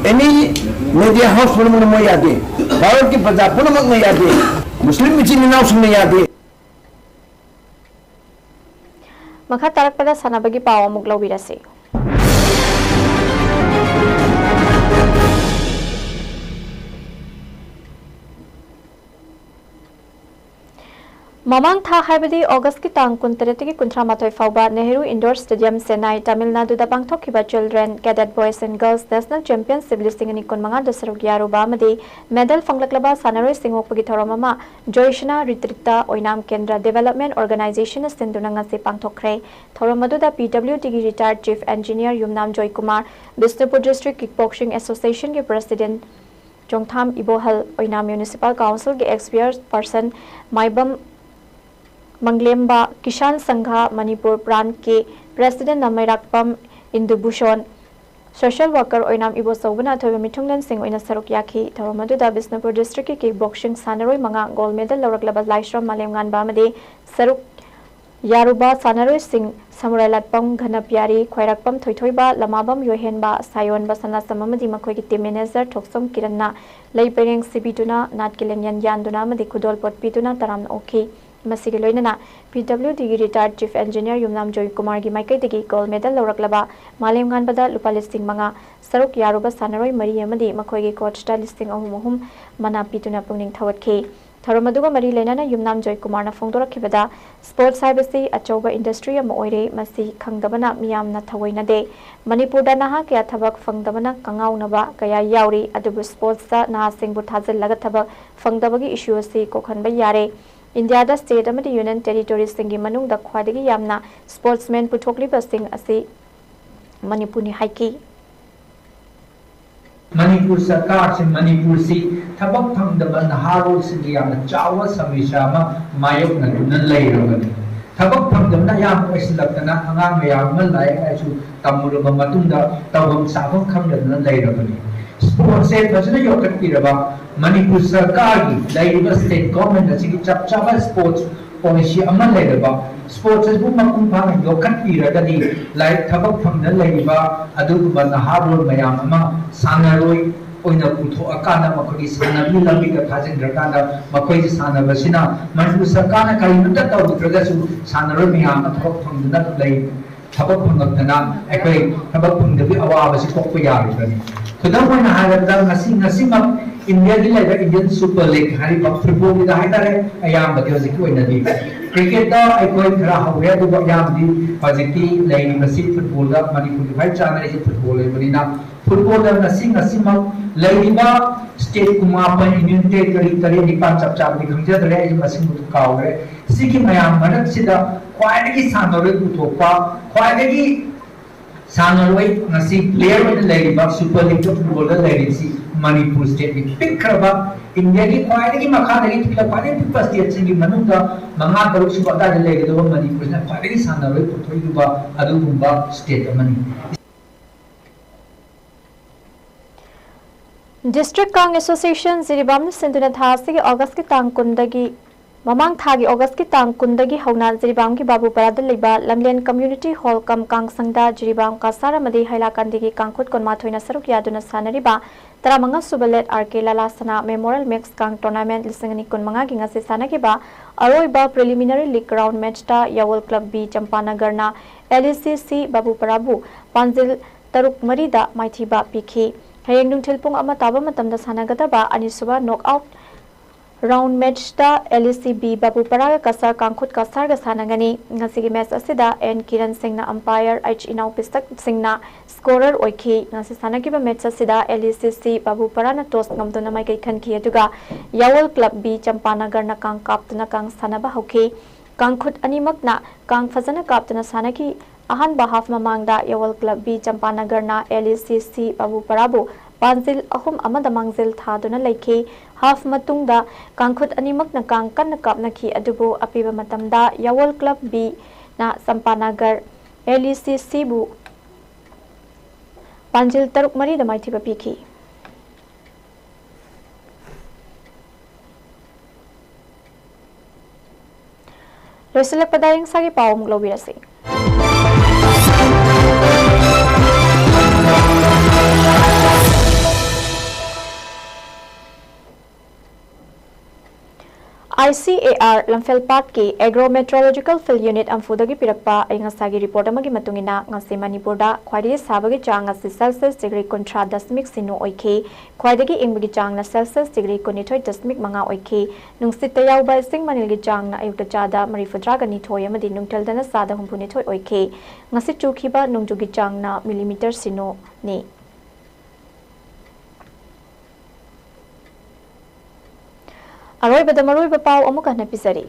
ꯑꯦꯅꯤ ꯃꯦꯗꯤꯌꯥ ꯍꯥꯎꯁ ꯄꯨꯝꯅꯃꯛꯅ ꯃꯣꯏ ꯌꯥꯗꯦ꯫ ꯚꯥꯔꯠꯀꯤ ꯄ꯭ꯔꯖꯥ ꯄꯨꯝꯅꯃꯛꯅ ꯌꯥꯗꯦ꯫ ꯃꯨꯁꯂꯤꯝ ꯏꯆꯤꯟ ꯏꯅꯥꯎꯁꯤꯡꯅ ꯌꯥꯗꯦ꯫ ꯃꯈꯥ ꯇꯥꯔꯛꯄꯗ ꯁꯥꯟꯅꯕꯒꯤ ꯄꯥꯎ ꯑꯃꯨꯛ ꯂꯧꯕꯤꯔꯁꯤ꯫ ꯃꯃꯥꯡ ꯊꯥ, ꯍꯥꯏꯕꯗꯤ ꯑꯣꯒꯁꯀꯤ ꯇꯥꯡ ꯀꯨꯟꯇꯔꯦꯠꯇꯒꯤ ꯀꯨꯟꯊ꯭ꯔꯥꯃꯥꯊꯣꯏ ꯐꯥꯎꯕ ꯅꯦꯍꯔꯨ ꯏꯟꯗꯣꯔ ꯁ꯭ꯇꯦꯗꯤꯌꯝ, ꯆꯦꯟꯅꯥꯏ, ꯇꯥꯃꯤꯜ ꯅꯥꯗꯨꯗ ꯄꯥꯡꯊꯣꯛꯈꯤꯕ Children Cadet Boys and Girls National Championship ꯂꯤꯁꯤꯡ ꯑꯅꯤ ꯀꯨꯟꯃꯉꯥꯗ ꯁꯔꯨꯛ ꯌꯥꯔꯨꯕ ꯑꯃꯗꯤ ꯃꯦꯗꯜ ꯐꯪꯂꯛꯂꯕ ꯁꯥꯟꯅꯔꯣꯏꯁꯤꯡ ꯑꯣꯛꯄꯒꯤ ꯊꯧꯔꯝ ꯑꯃ ꯖꯣꯏꯁꯅꯥ ꯔꯤꯇ꯭ꯔꯤꯠꯇ ꯑꯣꯏꯅꯥꯝ ꯀꯦꯟꯗ꯭ꯔ ꯗꯤꯚꯦꯂꯞꯃꯦꯟ ꯑꯣꯔꯒꯅꯥꯏꯖꯦꯁꯟꯅ ꯁꯤꯟꯗꯨꯅ ꯉꯁꯤ ꯄꯥꯡꯊꯣꯛꯈ꯭ꯔꯦ꯫ ꯊꯧꯔꯝ ꯑꯗꯨꯗ ꯄꯤ ꯗꯕ꯭ꯂꯤꯎ ꯗꯤꯒꯤ retired chief engineer Yumnam Joykumar, Bishnupur District Kick Boxing Associationꯒꯤ president ꯆꯣꯡꯊꯥꯝ ꯏꯕꯣꯍꯜ, ꯑꯣꯏꯅꯥꯝ Municipal Councilꯒꯤ ex chairperson ꯃꯥꯏꯕꯝ ꯃꯪꯂꯦꯝꯕ, ꯀꯤꯁꯥꯟ ꯁꯪꯘ ꯃꯅꯤꯄꯨꯔ ꯄ꯭ꯔꯥꯟꯠꯀꯤ president Meirakpam Indubhushan, Social worker ꯑꯣꯏꯅꯥꯝ ꯏꯕꯣꯆꯧꯕꯅ ꯑꯊꯣꯏꯕ ꯃꯤꯊꯨꯡꯂꯦꯟꯁꯤꯡ ꯑꯣꯏꯅ ꯁꯔꯨꯛ ꯌꯥꯈꯤ꯫ ꯊꯧꯔꯝ ꯑꯗꯨꯗ ꯕꯤꯁꯅꯨꯄꯨꯔ district ꯀꯤ kick boxing ꯁꯥꯟꯅꯔꯣꯏ ꯃꯉꯥ, gold medal ꯂꯧꯔꯛꯂꯕ ꯂꯥꯏꯁ꯭ꯔꯝ ꯃꯥꯂꯦꯝꯉꯥꯟꯕ ꯑꯃꯗꯤ ꯁꯔꯨꯛ ꯌꯥꯔꯨꯕ ꯁꯥꯟꯅꯔꯣꯏꯁꯤꯡ ꯁꯃꯨꯔꯥꯏ ꯂꯥꯠꯄꯝ ꯘꯅꯄ꯭ꯌꯥꯔꯤ, ꯈ꯭ꯋꯥꯏꯔꯥꯛꯄꯝ ꯊꯣꯏꯊꯣꯏꯕ, ꯂꯃꯥꯕꯝ ꯌꯣꯏꯍꯦꯟꯕ, ꯁꯥꯌꯣꯟꯕ ꯁꯅꯥꯁꯝ ꯑꯃꯗꯤ ꯃꯈꯣꯏꯒꯤ team manager ꯊꯣꯛꯆꯣꯝ ꯀꯤꯔꯟꯅ ꯂꯩ ꯄꯔꯦꯡ ꯁꯤꯕꯤꯗꯨꯅ, ꯅꯥꯠꯀꯤ ꯂꯦꯡꯌꯥꯟ ꯌꯥꯟꯗꯨꯅ ꯑꯃꯗꯤ ꯈꯨꯗꯣꯜꯄꯣꯠ ꯄꯤꯗꯨꯅ ꯇꯔꯥꯝꯅ ꯑꯣꯛꯈꯤ꯫ ꯃꯁꯤꯒꯤ ꯂꯣꯏꯅꯅ P W D ꯒꯤ retired chief engineer ꯌꯨꯝꯅꯥꯝ ꯖꯣꯏꯀꯨꯃꯥꯔꯒꯤ ꯃꯥꯏꯀꯩꯗꯒꯤ gold medal ꯂꯧꯔꯛꯂꯕ ꯃꯥꯂꯦꯝꯉꯥꯟꯕꯗ ꯂꯨꯄꯥ ꯂꯤꯁꯤꯡ ꯃꯉꯥ, ꯁꯔꯨꯛ ꯌꯥꯔꯨꯕ ꯁꯥꯟꯅꯔꯣꯏ ꯃꯔꯤ ꯑꯃꯗꯤ ꯃꯈꯣꯏꯒꯤ coachꯇ ꯂꯤꯁꯤꯡ ꯑꯍꯨꯝ ꯑꯍꯨꯝ ꯃꯅꯥ ꯄꯤꯗꯨꯅ ꯄꯨꯛꯅꯤꯡ ꯊꯧꯒꯠꯈꯤ꯫ ꯊꯧꯔꯝ ꯑꯗꯨꯒ ꯃꯔꯤ ꯂꯩꯅꯅ ꯌꯨꯝꯅꯥꯝ ꯖꯣꯏꯀꯨꯃꯥꯔꯅ ꯐꯣꯡꯗꯣꯔꯛꯈꯤꯕꯗ, sports ꯍꯥꯏꯕꯁꯤ ꯑꯆꯧꯕ industry ꯑꯃ ꯑꯣꯏꯔꯦ, ꯃꯁꯤ ꯈꯪꯗꯕꯅ ꯃꯤꯌꯥꯝꯅ ꯊꯑꯣꯏꯅꯗꯦ꯫ ꯃꯅꯤꯄꯨꯔꯗ ꯅꯍꯥ ꯀꯌꯥ ꯊꯕꯛ ꯐꯪꯗꯕꯅ ꯀꯉꯥꯎꯅꯕ ꯀꯌꯥ ꯌꯥꯎꯔꯤ, ꯑꯗꯨꯕꯨ sportsꯇ ꯅꯍꯥꯁꯤꯡꯕꯨ ꯊꯥꯖꯤꯜꯂꯒ ꯊꯕꯛ ꯐꯪꯗꯕꯒꯤ issue ꯑꯁꯤ ꯀꯣꯛꯍꯟꯕ ꯌꯥꯔꯦ꯫ ꯏꯟꯗꯤꯌꯥꯗ state ꯑꯃꯗꯤ union territoryꯁꯤꯡꯒꯤ ꯃꯅꯨꯡꯗ ꯈ꯭ꯋꯥꯏꯗꯒꯤ ꯌꯥꯝꯅ sportsman ꯄꯨꯊꯣꯛꯂꯤꯕꯁꯤꯡ ꯑꯁꯤ ꯃꯅꯤꯄꯨꯔꯅꯤ ꯍꯥꯏꯈꯤ꯫ ꯃꯅꯤꯄꯨꯔ ꯁꯔꯀꯥꯔꯁꯤ ꯃꯅꯤꯄꯨꯔꯁꯤ ꯊꯕꯛ ꯐꯪꯗꯕ ꯅꯍꯥꯔꯣꯜꯁꯤꯡꯒꯤ ꯌꯥꯝꯅ ꯆꯥꯎꯕ ꯁꯃꯁ꯭ꯌꯥ ꯑꯃ ꯃꯥꯌꯣꯛꯅꯗꯨꯅ ꯂꯩꯔꯕꯅꯤ꯫ ꯊꯕꯛ ꯐꯪꯗꯕꯅ ꯑꯌꯥꯝꯕ ꯑꯣꯏꯁꯤꯜꯂꯛꯇꯅ ꯑꯉꯥꯡ ꯃꯌꯥꯝ ꯑꯃ ꯂꯥꯏꯔꯤꯛ ꯂꯥꯏꯁꯨ ꯇꯝꯃꯨꯔꯕ ꯃꯇꯨꯡꯗ ꯇꯧꯐꯝ ꯆꯥꯐꯝ ꯈꯪꯗꯗꯅ ꯂꯩꯔꯕꯅꯤ꯫ Sportsꯁꯦ ꯐꯖꯅ ꯌꯣꯛꯈꯠꯄꯤꯔꯕ ꯃꯅꯤꯄꯨꯔ ꯁꯔꯀꯥꯔꯒꯤ ꯂꯩꯔꯤꯕ state government ꯑꯁꯤꯒꯤ ꯆꯞ ꯆꯥꯕ sports policy ꯑꯃ ꯂꯩꯔꯕ, sports ꯑꯁꯤꯕꯨ ꯃꯄꯨꯡ ꯐꯥꯅ ꯌꯣꯛꯈꯠꯄꯤꯔꯒꯗꯤ ꯂꯥꯏꯔꯤꯛ ꯊꯕꯛ ꯐꯪꯗꯅ ꯂꯩꯔꯤꯕ ꯑꯗꯨꯒꯨꯝꯕ ꯅꯍꯥꯔꯣꯜ ꯃꯌꯥꯝ ꯑꯃ ꯁꯥꯟꯅꯔꯣꯏ ꯑꯣꯏꯅ ꯄꯨꯊꯣꯛꯑꯀꯥꯟꯗ ꯃꯈꯣꯏꯒꯤ ꯁꯥꯟꯅꯕꯒꯤ ꯂꯝꯕꯤꯗ ꯊꯥꯖꯤꯟꯈ꯭ꯔꯀꯥꯟꯗ ꯃꯈꯣꯏꯒꯤ ꯁꯥꯟꯅꯕꯁꯤꯅ ꯃꯅꯤꯄꯨꯔ ꯁꯔꯀꯥꯔꯅ ꯀꯔꯤꯃꯠꯇ ꯇꯧꯗ꯭ꯔꯒꯁꯨ ꯁꯥꯟꯅꯔꯣꯏ ꯃꯌꯥꯝ ꯑꯃ ꯊꯕꯛ ꯐꯪꯗꯨꯅ ꯂꯩ꯫ ꯊꯕꯛ ꯐꯪꯉꯛꯇꯅ ꯑꯩꯈꯣꯏ ꯊꯕꯛ ꯐꯪꯗꯕꯒꯤ ꯑꯋꯥꯕꯁꯤ ꯀꯣꯛꯄ ꯌꯥꯔꯤꯕꯅꯤ꯫ ꯈꯨꯗꯝ ꯑꯣꯏꯅ ꯍꯥꯏꯔꯕꯗ ꯉꯁꯤ, ꯉꯁꯤꯃꯛ ꯏꯟꯗꯤꯌꯥꯒꯤ ꯂꯩꯕ Indian Super League ꯍꯥꯏꯔꯤꯕ footballꯒꯤꯗ ꯍꯥꯏꯇꯥꯔꯦ, ꯑꯌꯥꯝꯕꯗꯤ ꯍꯧꯖꯤꯛꯀꯤ ꯑꯣꯏꯅꯗꯤ cricketꯇ ꯑꯩꯈꯣꯏ ꯈꯔ ꯍꯧꯔꯦ, ꯑꯗꯨꯕꯨ ꯑꯌꯥꯝꯕꯗꯤ ꯍꯧꯖꯤꯛꯇꯤ ꯂꯩꯔꯤꯕꯁꯤ footballꯗ ꯃꯅꯤꯄꯨꯔꯒꯤ ꯈ꯭ꯋꯥꯏ ꯆꯥꯟꯅꯔꯤꯁꯤ football ꯑꯣꯏꯕꯅꯤꯅ footballꯗ ꯉꯁꯤ, ꯉꯁꯤꯃꯛ ꯂꯩꯔꯤꯕ state ꯀꯨꯟꯃꯥꯄꯟ, union territory ꯇꯔꯦꯠ ꯅꯤꯄꯥꯟ ꯆꯞ ꯆꯥꯕꯗꯤ ꯈꯪꯖꯗ꯭ꯔꯦ, ꯑꯩꯁꯨ ꯃꯁꯤꯡꯕꯨꯗꯤ ꯀꯥꯎꯈ꯭ꯔꯦ꯫ ꯁꯤꯒꯤ ꯃꯌꯥꯝ ꯃꯔꯛꯁꯤꯗ ꯈ꯭ꯋꯥꯏꯗꯒꯤ ꯁꯥꯟꯅꯔꯣꯏ ꯄꯨꯊꯣꯛꯄ, ꯈ꯭ꯋꯥꯏꯗꯒꯤ ꯁꯥꯟꯅꯔꯣꯏ ꯉꯁꯤ player ꯑꯣꯏꯅ ꯂꯩꯔꯤꯕ Super Leagueꯇ footballꯗ ꯂꯩꯔꯤꯕꯁꯤ ꯃꯅꯤꯄꯨꯔ stateꯅꯤ꯫ ꯄꯤꯛꯈ꯭ꯔꯕ, ꯏꯟꯗꯤꯌꯥꯒꯤ ꯈ꯭ꯋꯥꯏꯗꯒꯤ ꯃꯈꯥꯗꯒꯤ ꯄꯤꯛꯂ ꯈ꯭ꯋꯥꯏꯗꯒꯤ ꯄꯤꯛꯄ stateꯁꯤꯡꯒꯤ ꯃꯅꯨꯡꯗ ꯃꯉꯥ, ꯇꯔꯨꯛ ꯁꯨꯕ ꯑꯗꯥꯏꯗ ꯂꯩꯒꯗꯧꯕ ꯃꯅꯤꯄꯨꯔꯁꯤꯅ ꯈ꯭ꯋꯥꯏꯗꯒꯤ ꯁꯥꯟꯅꯔꯣꯏ ꯄꯨꯊꯣꯛꯏꯗꯨꯕ ꯑꯗꯨꯒꯨꯝꯕ state ꯑꯃꯅꯤ꯫ District Kang Association ꯖꯤꯔꯤꯕꯥꯝꯅ ꯁꯤꯟꯗꯨꯅ ꯊꯥ ꯑꯁꯤꯒꯤ Augustꯀꯤ ꯇꯥꯡ ꯀꯨꯟꯗꯒꯤ, ꯃꯃꯥꯡ ꯊꯥꯒꯤ Augustꯀꯤ ꯇꯥꯡ ꯀꯨꯟꯗꯒꯤ ꯍꯧꯅ ꯖꯤꯔꯤꯕꯥꯝꯒꯤ ꯕꯥꯕꯨꯄꯔꯥꯗ ꯂꯩꯕ ꯂꯝꯂꯦꯟ Community Hall ꯀꯝ ꯀꯥꯡꯁꯪꯗ ꯖꯤꯔꯤꯕꯥꯝ ꯀꯁꯥꯔ ꯑꯃꯗꯤ ꯍꯥꯏꯂꯥꯀꯟꯗꯤꯒꯤ ꯀꯥꯡꯈꯨꯠ ꯀꯨꯟꯃꯥꯊꯣꯏꯅ ꯁꯔꯨꯛ ꯌꯥꯗꯨꯅ ꯁꯥꯟꯅꯔꯤꯕ ꯇꯔꯥꯃꯉꯥ ꯁꯨꯕ Late ꯑꯥꯔ ꯀꯦ ꯂꯥꯂꯥ ꯁꯅꯥ Memorial Mix Kang Tournament ꯂꯤꯁꯤꯡ ꯑꯅꯤ ꯀꯨꯟꯃꯉꯥꯒꯤ ꯉꯁꯤ ꯁꯥꯟꯅꯈꯤꯕ ꯑꯔꯣꯏꯕ Preliminary League Round Matchꯇ ꯌꯥꯋꯜ Club B ꯆꯝꯄꯥꯅꯒꯔꯅ ꯑꯦꯜ ꯏ ꯁꯤ ꯁꯤ ꯕꯥꯕꯨꯄꯔꯥꯕꯨ ꯄꯥꯟꯖꯤꯜ ꯇꯔꯨꯛ ꯃꯔꯤꯗ ꯃꯥꯏꯊꯤꯕ ꯄꯤꯈꯤ꯫ ꯍꯌꯦꯡ ꯅꯨꯡꯊꯤꯜ ꯄꯨꯡ ꯑꯃ ꯇꯥꯕ ꯃꯇꯝꯗ ꯁꯥꯟꯅꯒꯗꯕ ꯑꯅꯤꯁꯨꯕ Knockout Round Matchꯇ ꯑꯦꯜ ꯏ ꯁꯤ B ꯕꯥꯕꯨꯄꯔꯥꯒ ꯀꯁꯥꯔ ꯀꯥꯡꯈꯨꯠ ꯀꯁꯥꯔꯒ ꯁꯥꯟꯅꯒꯅꯤ꯫ ꯉꯁꯤꯒꯤ match ꯑꯁꯤꯗ ꯑꯦꯟ ꯀꯤꯔꯟ ꯁꯤꯡꯅ umpire, ꯑꯩꯆ ꯏꯅꯥꯎ ꯄꯤꯁꯛ ꯁꯤꯡꯅ scorer ꯑꯣꯏꯈꯤ꯫ ꯉꯁꯤ ꯁꯥꯟꯅꯈꯤꯕ match ꯑꯁꯤꯗ ꯑꯦꯜ ꯏ ꯁꯤ ꯁꯤ ꯕꯥꯕꯨꯄꯔꯥꯅ toss ꯉꯝꯗꯨꯅ ꯃꯥꯏꯀꯩ ꯈꯟꯈꯤ, ꯑꯗꯨꯒ ꯌꯥꯋꯜ Club B ꯆꯝꯄꯥꯅꯒꯔꯅ ꯀꯥꯡ ꯀꯥꯞꯇꯨꯅ ꯀꯥꯡ ꯁꯥꯟꯅꯕ ꯍꯧꯈꯤ꯫ ꯀꯥꯡꯈꯨꯠ ꯑꯅꯤꯃꯛꯅ ꯀꯥꯡ ꯐꯖꯅ ꯀꯥꯞꯇꯨꯅ ꯁꯥꯟꯅꯈꯤ꯫ ꯑꯍꯥꯟꯕ half ꯃꯃꯥꯡꯗ ꯌꯥꯋꯜ Club B ꯆꯝꯄꯥꯅꯒꯔꯅ ꯑꯦꯜ ꯏ ꯁꯤ ꯁꯤ ꯕꯥꯕꯨꯄꯔꯥꯕꯨ ꯄꯥꯟꯖꯤꯜ ꯑꯍꯨꯝ ꯑꯃꯗ ꯃꯥꯡꯖꯤꯜ ꯊꯥꯗꯨꯅ ꯂꯩꯈꯤ꯫ Half ꯃꯇꯨꯡꯗ ꯀꯥꯡꯈꯨꯠ ꯑꯅꯤꯃꯛꯅ ꯀꯥꯡ ꯀꯟꯅ ꯀꯥꯞꯅꯈꯤ, ꯑꯗꯨꯕꯨ ꯑꯄꯤꯕ ꯃꯇꯝꯗ ꯌꯥꯋꯜ Club Bꯅ ꯆꯝꯄꯥꯅꯒꯔ ꯑꯦꯜ ꯏ ꯁꯤ ꯁꯤꯕꯨ ꯄꯥꯟꯖꯤꯜ ꯇꯔꯨꯛ ꯃꯔꯤꯗ ꯃꯥꯏꯊꯤꯕ ꯄꯤꯈꯤ꯫ ꯂꯣꯏꯁꯤꯜꯂꯛꯄꯗ ꯑꯌꯤꯡꯁꯥꯒꯤ ꯄꯥꯎ ꯑꯃꯨꯛ ꯂꯧꯕꯤꯔꯁꯤ꯫ ꯑꯥꯏ ꯁꯤ ꯑꯦ ꯑꯥꯔ ꯂꯝꯐꯦꯜꯄꯥꯠꯀꯤ Agro Meteorological Field Unit ꯑꯝꯐꯨꯗꯒꯤ ꯄꯤꯔꯛꯄ ꯑꯏꯪ ꯑꯁꯥꯒꯤ report ꯑꯃꯒꯤ ꯃꯇꯨꯡ ꯏꯟꯅ, ꯉꯁꯤ ꯃꯅꯤꯄꯨꯔꯗ ꯈ꯭ꯋꯥꯏꯗꯒꯤ ꯁꯥꯕꯒꯤ ꯆꯥꯡ ꯑꯁꯤ Celsius degree ꯀꯨꯟꯊ꯭ꯔꯥ ꯗꯁꯃꯤꯛ ꯁꯤꯅꯣ ꯑꯣꯏꯈꯤ꯫ ꯈ꯭ꯋꯥꯏꯗꯒꯤ ꯏꯪꯕꯒꯤ ꯆꯥꯡꯅ Celsius degree ꯀꯨꯟꯅꯤꯊꯣꯏ ꯗꯁꯃꯤꯛ ꯃꯉꯥ ꯑꯣꯏꯈꯤ꯫ ꯅꯨꯡꯁꯤꯠꯇ ꯌꯥꯎꯕ ꯏꯁꯤꯡ ꯃꯅꯤꯜꯒꯤ ꯆꯥꯡꯅ ꯑꯌꯨꯛꯇ ꯆꯥꯗ ꯃꯔꯤꯐꯨꯇꯔꯥꯒ ꯅꯤꯊꯣꯏ ꯑꯃꯗꯤ ꯅꯨꯡꯊꯤꯜꯗꯅ ꯆꯥꯗ ꯍꯨꯝꯐꯨꯅꯤꯊꯣꯏ ꯑꯣꯏꯈꯤ꯫ ꯉꯁꯤ ꯆꯨꯈꯤꯕ ꯅꯣꯡꯖꯨꯒꯤ ꯆꯥꯡꯅ millimeter ꯁꯤꯅꯣꯅꯤ꯫ ꯑꯔꯣꯏꯕꯗ ꯃꯔꯨꯑꯣꯏꯕ ꯄꯥꯎ ꯑꯃꯨꯛ ꯍꯟꯅ ꯄꯤꯖꯔꯤ꯫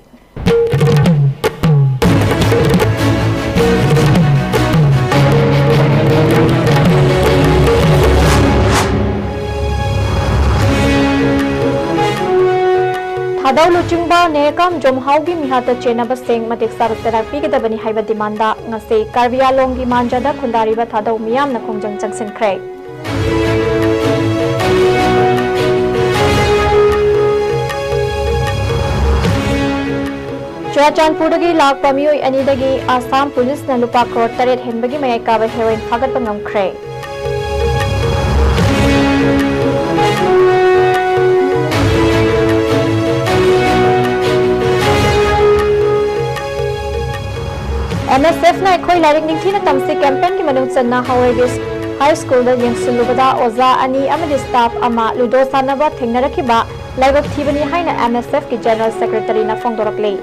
ꯊꯥꯗꯧ ꯂꯨꯆꯤꯡꯕ ꯅꯦꯍꯦꯀꯥꯝ ꯖꯣꯝꯍꯥꯎꯒꯤ ꯃꯤꯍꯥꯠꯇ ꯆꯦꯟꯅꯕꯁꯤꯡ ꯃꯇꯤꯛ ꯆꯥꯕ ꯆꯩꯔꯥꯛ ꯄꯤꯒꯗꯕꯅꯤ ꯍꯥꯏꯕ demand ꯉꯁꯤ ꯀꯥꯔꯕꯤ ꯑꯥꯂꯣꯡꯒꯤ ꯃꯥꯟꯖꯥꯗ ꯈꯨꯟꯗꯥꯔꯤꯕ ꯊꯥꯗꯧ ꯃꯤꯌꯥꯝꯅ ꯈꯣꯡꯖꯪ ꯆꯪꯁꯤꯟꯈ꯭ꯔꯦ꯫ ꯆꯨꯔꯥꯆꯥꯟꯄꯨꯔꯗꯒꯤ ꯂꯥꯛꯄ ꯃꯤꯑꯣꯏ ꯑꯅꯤꯗꯒꯤ ꯑꯁꯥꯝ ꯄꯨꯂꯤꯁꯅ ꯂꯨꯄꯥ ꯀ꯭ꯔꯣꯔ ꯇꯔꯦꯠ ꯍꯦꯟꯕꯒꯤ ꯃꯌꯥꯏ ꯀꯥꯕ ꯍꯦꯔꯣꯏꯟ ꯐꯥꯒꯠꯄ ꯉꯝꯈ꯭ꯔꯦ꯫ ꯑꯦꯝ ꯑꯦꯁ ꯑꯦꯐꯅ ꯑꯩꯈꯣꯏ ꯂꯥꯏꯔꯤꯛ ꯅꯤꯡꯊꯤꯅ ꯇꯝꯁꯤ ꯀꯦꯝꯄꯦꯟꯒꯤ ꯃꯅꯨꯡ ꯆꯟꯅ ꯍꯥꯋꯥꯏꯒꯤ ꯍꯥꯏ ꯁ꯭ꯀꯨꯜꯗ ꯌꯦꯡꯁꯤꯜꯂꯨꯕꯗ ꯑꯣꯖꯥ ꯑꯅꯤ ꯑꯃꯗꯤ ꯁ꯭ꯇꯥꯐ ꯑꯃ ꯂꯨꯗꯣ ꯁꯥꯟꯅꯕ ꯊꯦꯡꯅꯔꯛꯈꯤꯕ ꯂꯥꯏꯕꯛ ꯊꯤꯕꯅꯤ ꯍꯥꯏꯅ ꯑꯦꯝ ꯑꯦꯁ ꯑꯦꯐꯀꯤ ꯖꯦꯅꯔꯦꯜ ꯁꯦꯀ꯭ꯔꯦꯇꯔꯤꯅ ꯐꯣꯡꯗꯣꯔꯛꯂꯤ꯫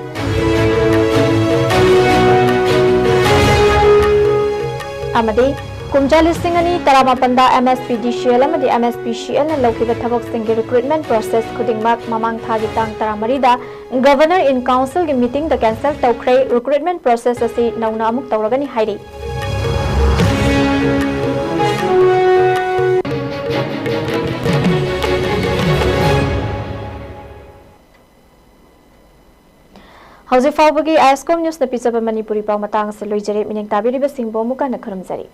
ꯑꯃꯗꯤ ꯀꯨꯝꯖꯥ ꯂꯤꯁꯤꯡ ꯑꯅꯤ ꯇꯔꯥꯃꯥꯄꯟꯗ ꯑꯦꯝ ꯑꯦꯁ ꯄꯤ ꯗꯤ ꯁꯤ ꯑꯦꯜ ꯑꯃꯗꯤ ꯑꯦꯝ ꯑꯦꯁ ꯄꯤ ꯁꯤ ꯑꯦꯜꯅ ꯂꯧꯈꯤꯕ ꯊꯕꯛꯁꯤꯡꯒꯤ ꯔꯤꯀ꯭ꯔꯨꯠꯃꯦꯟ ꯄ꯭ꯔꯣꯁꯦꯁ ꯈꯨꯗꯤꯡꯃꯛ ꯃꯃꯥꯡ ꯊꯥꯒꯤ ꯇꯥꯡ ꯇꯔꯥꯃꯔꯤꯗ ꯒꯚꯔꯅꯔ ꯏꯟ ꯀꯥꯎꯟꯁꯤꯜꯒꯤ ꯃꯤꯇꯤꯡꯗ ꯀꯦꯟꯁꯦꯜ ꯇꯧꯈ꯭ꯔꯦ꯫ ꯔꯤꯀ꯭ꯔꯨꯠꯃꯦꯟ ꯄ꯭ꯔꯣꯁꯦꯁ ꯑꯁꯤ ꯅꯧꯅ ꯑꯃꯨꯛ ꯇꯧꯔꯒꯅꯤ ꯍꯥꯏꯔꯤ꯫ ꯍꯧꯖꯤꯛ ꯐꯥꯎꯕꯒꯤ ꯑꯥꯏ ꯑꯦꯁ ꯀꯣꯝ ꯅ꯭ꯌꯨꯁꯅ ꯄꯤꯖꯕ ꯃꯅꯤꯄꯨꯔꯤ ꯄꯥꯎ ꯃꯇꯥꯡ ꯑꯁꯤ ꯂꯣꯏꯖꯔꯦ꯫ ꯃꯤꯠꯌꯦꯡ ꯇꯥꯕꯤꯔꯤꯕꯁꯤꯡꯕꯨ ꯑꯃꯨꯛ ꯍꯟꯅ ꯈꯨꯔꯨꯝꯖꯔꯤ꯫